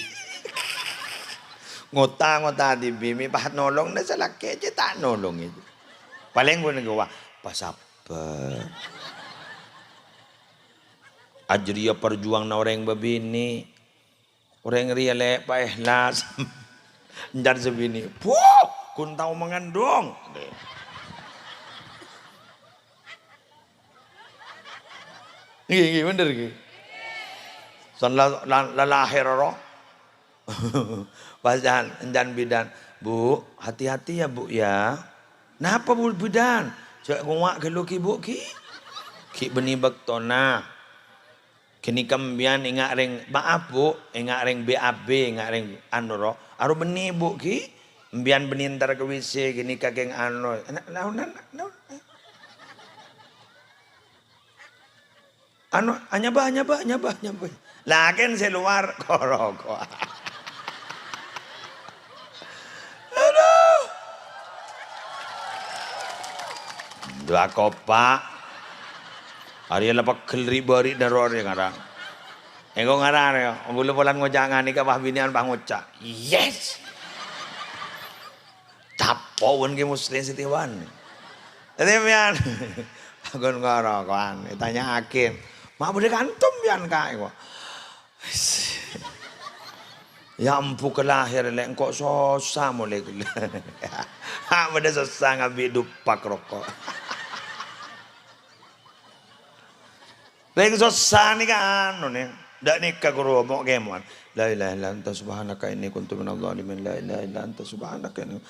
Ngota-ngota dhibi', mè' pas nolong, na salakè' cè' ta' nolong itu. Palèng ghun nèko, Pak. Pasabbhâr. Ajâriyâ parjuwanganna orèng bâbinè'. Orèng rèya lè' pa èhlas. Encan sè binè', "Buh, ghun tao mangandung." Ngghi, ngghi, bhender, ngghi. San la-, la-, la-, lahèr ro. Pas encan, encan bidan, "Bu, hati-hati ya, Bu, ya." "Napa, Bu, bidan?" "Jhâ' ngowa' ghâllu ghi, Bu, ghi." Ghi' bânnè bâktona. Ghânèka embiyan enga' rèng, maaf, Bu, enga' rèng B A B, enga' rèng anu ro. Aro bânnè, Bu, ghi. Embiyan bânnè entar ka W C, ghânèka kèng anu. Na-, na-, na-, na-, anu, anyaba, anyaba, anyaba, anyaba. Lakèn sè lowar, korokoa. Aduh. Dua kopa'. Arèya la pegghel ri'-bâri'na rowa rè ngarang. Engko' ngarang rè, ongghu la polana ngoca' nganèka pas binè'an pas ngoca', "Yes!" Capo' bân Ki Muslim Setiawan. Dhâddhi, mèyan, aghun korokoan, ètanya'aghi, "Ma' bâdâ kantom, mèyan, Ka'?" Wah. Ya ampon, kalahèr, lè', engko' sossa molè ghellâ'. Ha, bâdâ sossa ngabi' dupa' roko'. Rèng sossa nèka anu, nè. Dâ' nèka ghuru mo' kèmo'an. "La ilaha illa anta subhanaka inni kuntu minadh dhalimin. La ilaha illa anta subhanaka inni."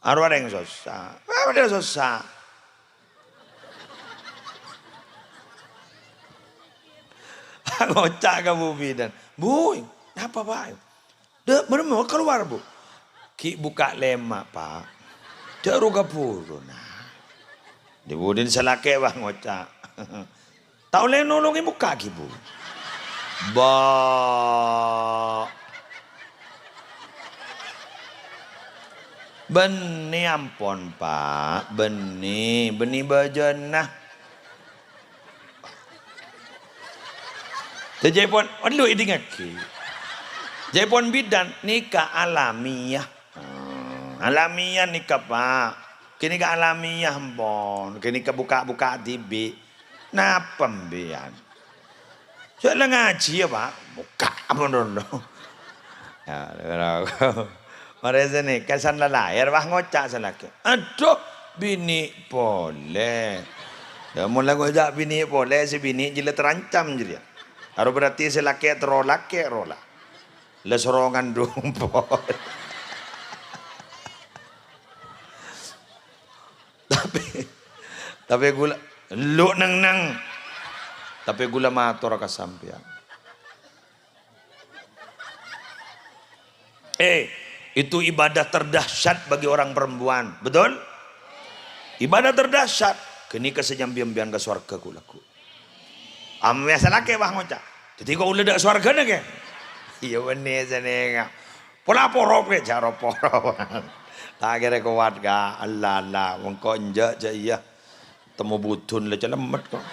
Arowa rèng sossa. Wah, bâdâ sossa. Ngoca' ka Bu Bidan, "Bu, napa, Pak?" "Dâ', maremma kalowar, Bu." "Ghi' bukka' lèma', Pak. Jhâ' rowa buru, nah." Dhi-budina sè lakè' wah ngoca'. Ta' ollè nolongè bukka' ghi, Bu. Ba. Bânnè ampon, Pak. Bânnè, bânnè bâjâna. Jhâ' jhâ' pon, adu, èdingngaghi. Jhâ' pon bidan nèka alamiah. Hmm, alamiah nèka, Pak. Ghânèka alamiah, ampon. Ghânèka bukka'-bukka' dhibi'. Napa mbiyan? Jhâ' la ngajhi, ya, Pak. Bukka' apa, nono? Ya, marè sènè, kasan la lahèr, wah, ngoca' sè lakè'. Adhu, binè' polè. Ya, mon la ngoca' binè' polè, sè binè' jiyâ la terancam jârèya. Aro berarti sè lakè' terro lakè' rowa la. La soro ngandung polè. Tapè, tapè ghulâ, lu neng-neng. Tapè ghulâ mator ka sampèyan. Eh, itu ibadah terdahsyat bagi orang perempuan. Betul? Ibadah terdahsyat. Ghânèka sè nyambi embiyan ka sowarghâ, ghu-lagghu. Amèya sè lakè' wah ngoca', "Dhâddhi kaulâ dâ' sowarghâna, kè?" Iyâ, bânnè sènèngnga. Pola porop, kè, jhâ' ro-porop. Ta' kèra kowat, Ka'. Allah, Allah. Mengko' enjâ' jâ' iyâ. Temmo budun la calamet, ko'.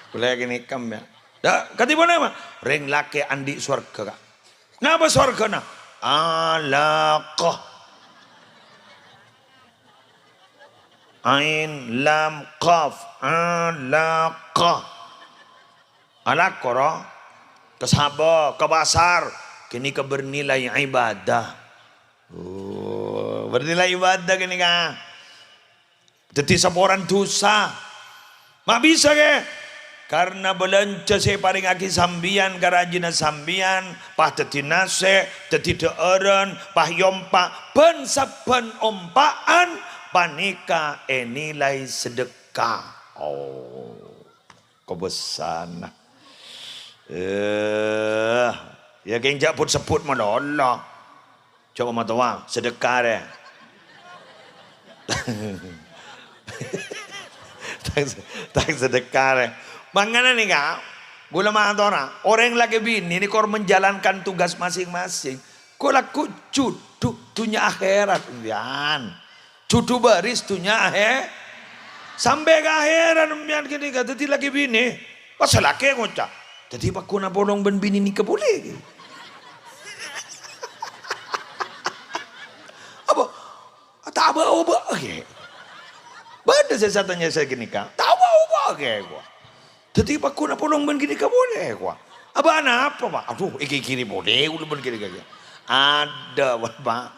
Kulâ kènè' kam, ya. Dâ', kadhi ponapa? Rèng lakè' andi' sowarghâ, Ka'. Napa sowarghâna? Alaqah. Ain, lam, qaf. Alaqah. Alako, ro. Ka sabâ, ka pasar. Ghânèka bernilai ibadah. Oh, bernilai ibadah ghânèka. Dhâddhi saporan dhusa. Ma' bisa, kè? Karna bâlânjhâ sè èparèngaghi sampèyan ka rajina sampèyan, pas dhâddhi nasè', dhâddhi dhâ'ârân, pas èompa', bân sabbhân ompa'an panèka ènilai sedekah. Oh. Kobâsana. Eh, ya kèng jhâ' but-sebbhut malolo. Jhâ' matowa, sedekah rè. Tang, tang sedekah rè. Mangkana nèka, kaulâ matora, orèng lakè binè nèka kor menjalankan tugas masing-masing. Kaulâ ghu judhu dhunnya akhèrat, yan. Judhu bâris dhunnya ahè-, sampè' ka akhèrat, sampèyan ghânèka dhâddhi lakè binè. Pas lakè ngoca', "Dhâddhi pagghun apolong bân binè nèka polè." Apa? Ta' bâ-obâ, ghi. Bâdâ sè satanya sè ghânèka, "Ta' bâ-obâ, ghi, ghuwa." Dhâddhi pagghun apolong bân ghânèka polè, ghuwa. Abâ'na apa, Pa'? Adhu, èghighiri polè kaulâ bân ghânèka, ghi. Adâ', Pa'.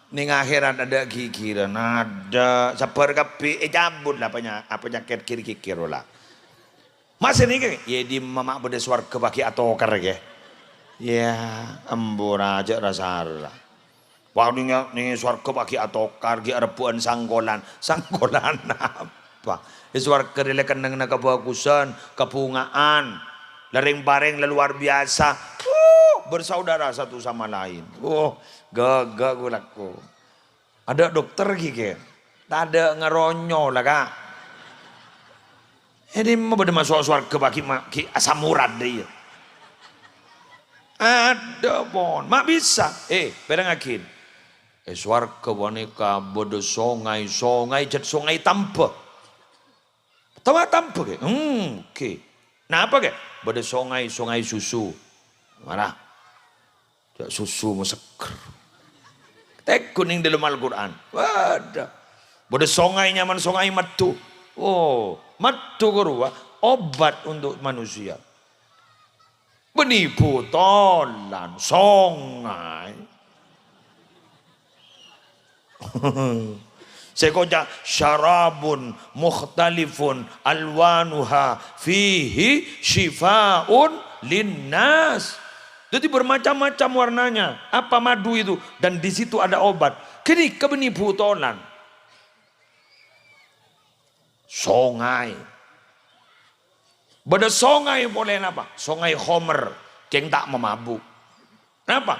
Neng akhèrat adâ' ghighirân, adâ'. Sabbhâr kabbhi, ècabut la penya-, apa, panyakèt ghir-ghighir la. Ma' sè nèka, yâ, dimma ma' bâdâ sowarghâ paghi' atokar, ghi. Yâ, embu ra, jhâ' ra-sara. Wah, nèng, nèng sowarghâ paghi' atokar, ghi' arebbhu'ân sangkolan. Sangkolan apa? È sowarghâ rè la kennengnganna kabhâghusân, kabhunga'an, la rèng-parèng la luar biasa. Wuh, bersaudara satu sama lain. Wuh, ghâghâ ghu-, lagghu. Adâ' dokter ghi, ghi. Tadâ' ngaronyo la, Ka'. È dimma bâdâ maso' sowarghâ paghi' ma-, ghi' asam urat dâ' iyâ. Adâ' pon, ma' bisa. Eh, pèrengngaghi. È sowarghâ panèka bâdâ songay-songay, jhât songay tamba. Tawa tamba, ghi? Hmm, oke. Napa, ghi? Bâdâ songay, songay susu. Mara. Jhâ' susu mo seggher. Tèngghu neng dâlem Al-Qur'an. Waduh. Bâdâ songay nyamana songay madhu. Oh, madhu karowa obat untuk manusia. Bânnè butolan, songay. Sè èkoca' syarabun mukhtalifun alwanuha fihi syifa'un linnas. Dhâddhi bermacam-macam warnanya. Apa madu itu? Dan di situ ada obat. Ghânèka bânnè butolan. Songay. Bâdâ songay polè napa? Songay khomer. Kèng ta' mamabu'. Napa?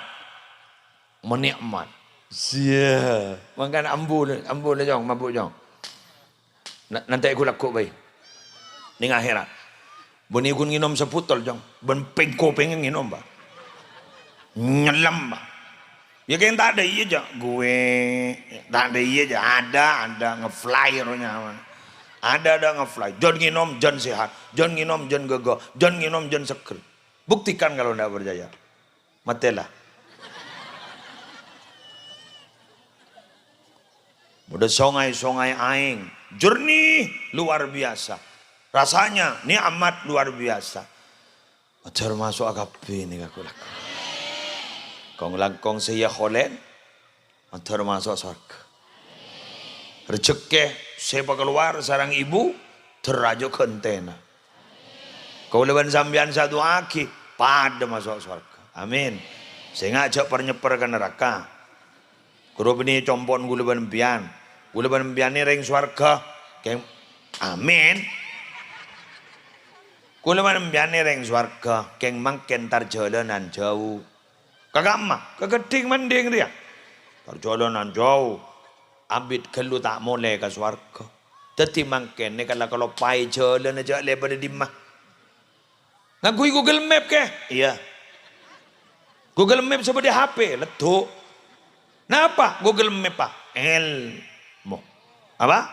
Manikmat. Sia. Mangkana ambu, ambu, Jong, mabu', Jong. Na-, nantè' ghu-lagghu bhâi. Neng akhèrat. Bânnè ghun ngènom sabutol, Jong. Bân pèng-kopèng ngènom, Pa'. Nyellem, Pa'. Yâ, kèng ta' dâ' iyâ, jhâ' ghâbây. Ta' dâ' iyâ, jhâ' adâ', adâ' ngefly ro nyamana. Adâ', adâ' ngefly. Jhân ngènom, jhân sehat. Jhân ngènom, jhân ghâghâ. Jhân ngènom, jhân seggher. Buktikan kalau ndak percaya. Matèla. Bâdâ songay-songay aèng, jernih, luar biasa. Rasanya nikmat luar biasa. Mandhâr maso'a kabbhi nèka, ghu-lagghu. Kong-langkong sè èyaholèn, mandhâr maso' sowarghâ. Rejhekkè sè èpakalowar sareng ibu, dârâjhât ghântèna. Kaulâ bân sampèyan sè adu'aaghi, padâ maso' sowarghâ. Amin. Sènga' jhâ' per-nyèpper ka naraka. Ghuru bânnè compo'na kaulâ bân empèyan. Kaulâ bân empèyan nè rèng sowarghâ. Kèng, amin. Kaulâ bân empèyan nè rèng sowarghâ. Kèng mangkèn tar jhâlânan jhâu. Ka ka'emma, ka ghâddhing-mendhing rèya. Tar jhâlânan jhâu. Abit ghâllu ta' molè ka sowarghâ. Dhâddhi mangkèn nèka la kaloppaè jhâlâna jhâ' lèbât è dimma. Ngangghuy Google Map, kè? Iyâ. Google Map sè bâdâ H P, leddu'. Napa Google Map, Pa'? Èlmo. Apa?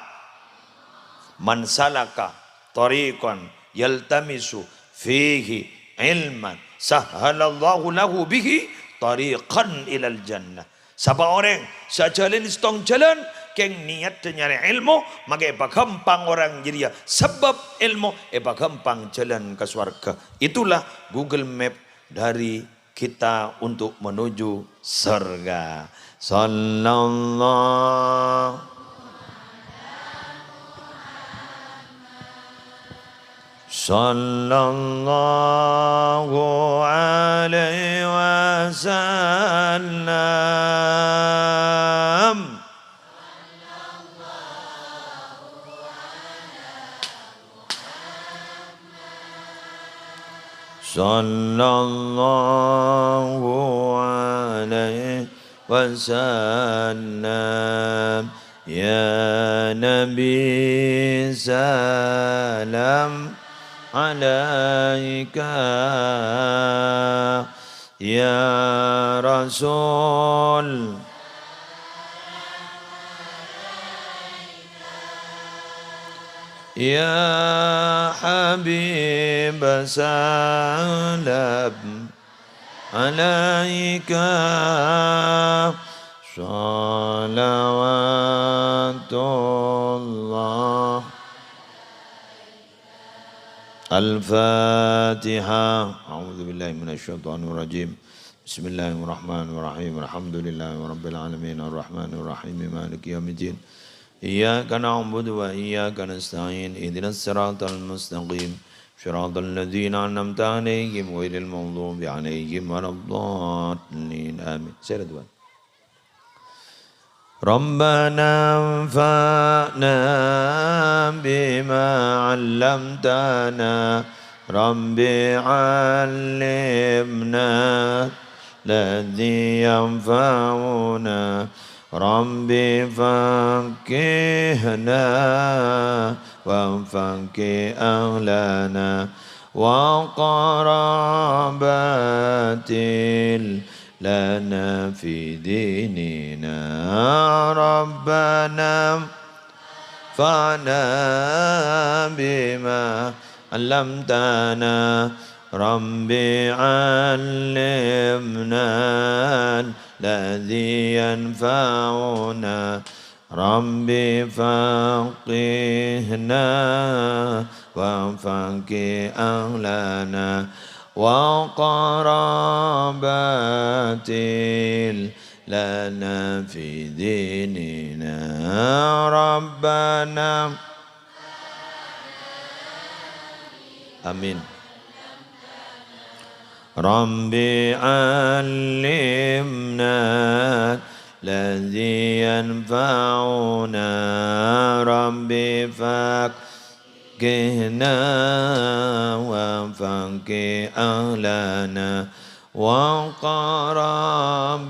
"Man salaka thariqan yaltamisu fihi ilman, sahhalallahu lahu bihi thariqan ilal jannah." Sapa orèng sè ajhâlâni sèttong jhâlân, kèng niyaddhâ nyarè èlmo, maka èpaghâmpang orèng jârèya sabâb èlmo, èpaghâmpang jhâlân ka sowarghâ. Itulah Google Map dari kita untuk menuju surga. Sallallahu, sallallahu alaihi wasallam. Sallallahu alaihi wasallam. Ya Nabi, salam alaika. Ya Rasul, ya Habib, salam alaika. Salawatullah. Al-Fatihah. A'udzubillahi minasyaitonirrajim. Bismillahirrahmanirrahim. Alhamdulillahirabbil alamin. Arrahmanirrahim. Maliki yaumiddin. Iyyaka na'budu wa iyyaka nasta'in. Ihdinas siratal mustaqim. Siratal ladzina an'amta 'alaihim ghairil maghdubi 'alaihim waladdallin. Amin. Sera, Tuan. Rabbana anfa'na bima 'allamtana. Rabbi 'allimna alladzi yanfa'una. Rabbi faqqihna wa faqqih ahlana wa qarabatil lana fi dinina. Rabbana anfa'na bima 'allamtana. Rabbi 'allimna alladzi yanfa'una. Rabbi faqqihna wa faqqih ahlana wa qarabatil lana fi dinina. Rabbana. Amin. Rabbi 'allimna alladzi yanfa'una. Rabbi faqqihna wa faqqih ahlana wa qarabatil.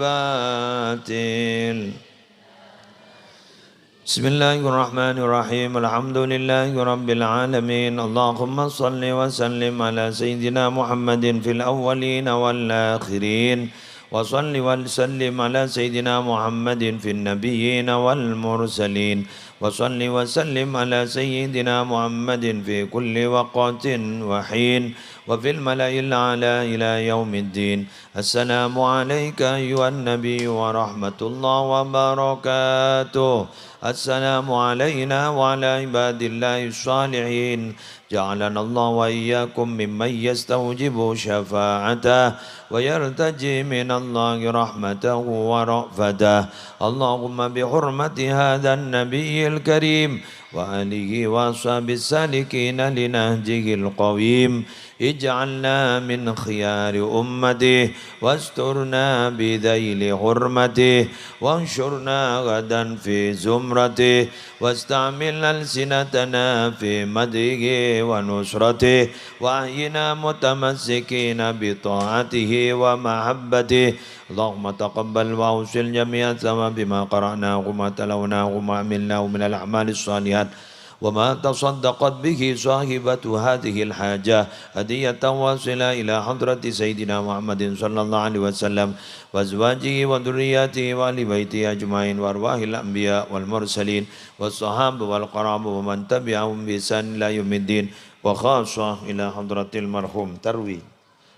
Bismillahirrahmanirrahim. Alhamdulillahirabbil alamin. Allahumma shalli wa sallim ala sayyidina Muhammadin fil awwalin wal akhirin. Wa shalli wa sallim ala sayyidina Muhammadin fin nabiyyin wal mursalin. Wa shalli wa sallim ala sayyidina Muhammadin fi kulli waqtin wa hin. Wa fil mala'il a'la ila yaumiddin. Assalamu alaika ayyuhan nabiyyu wa rahmatullahi wa barakatuh. Assalamu alaina wa ala ibadillahi shalihin. Ja'alanallahu wa iyyakum mimman yastawjibu syafa'atah wa yartaji minallahi rahmatahu wa ra'fatah. Allahumma bi hurmati hadzan nabiyyil karim wa alihi wa ashabis salikina li nahjihil qawim. Ij'alna min khiyari ummatihi, wasturna bi dhaili hurmatihi, wansyurna ghadan fi zumratihi, wasta'mil alsinatana fi madhihi wa nusratihi, wa ahyina mutamassikina bi ta'atihi wa mahabbatihi. Allahumma taqabbal wa awsil jami'a thawabi ma qara'nahu wa ma talawnahu wa ma amilnahu minal a'malis shalihat. وما تصدقت به صاحبة هذه الحاجة هدية واصلة إلى حضرة سيدنا محمد صلى الله عليه وسلم وأزواجه وذرياته وأهل بيته أجمعين وأرواح الأنبياء والمرسلين والصحابة والقرابة ومن تبعهم بإحسان إلى يوم الدين وخاصة إلى حضرة المرحوم تروي.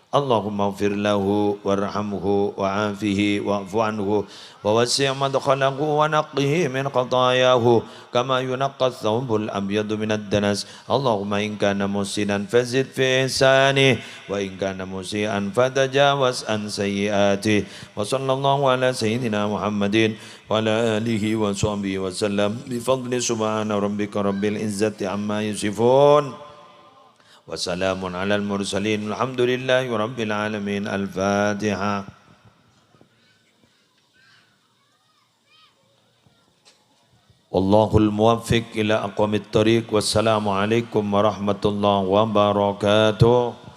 اللهم اغفر له وارحمه وعافه واعف عنه ووسع مدخله ونقه من خطاياه كما ينقى الثوب الأبيض من الدنس. اللهم إن كان محسنا فزد في إحسانه، وإن كان مسيئا فتجاوز عن سيئاته. وصلى الله على سيدنا محمد وعلى آله وصحبه وسلم بفضل سبحان ربك رب العزة عما يصفون. Wa salamun alal mursalin, walhamdulillahi rabbil alamin. Al-Fatihah. Wallahul muwaffiq ila aqwamit thariq. Wassalamualaikum warahmatullahi wabarakatuh.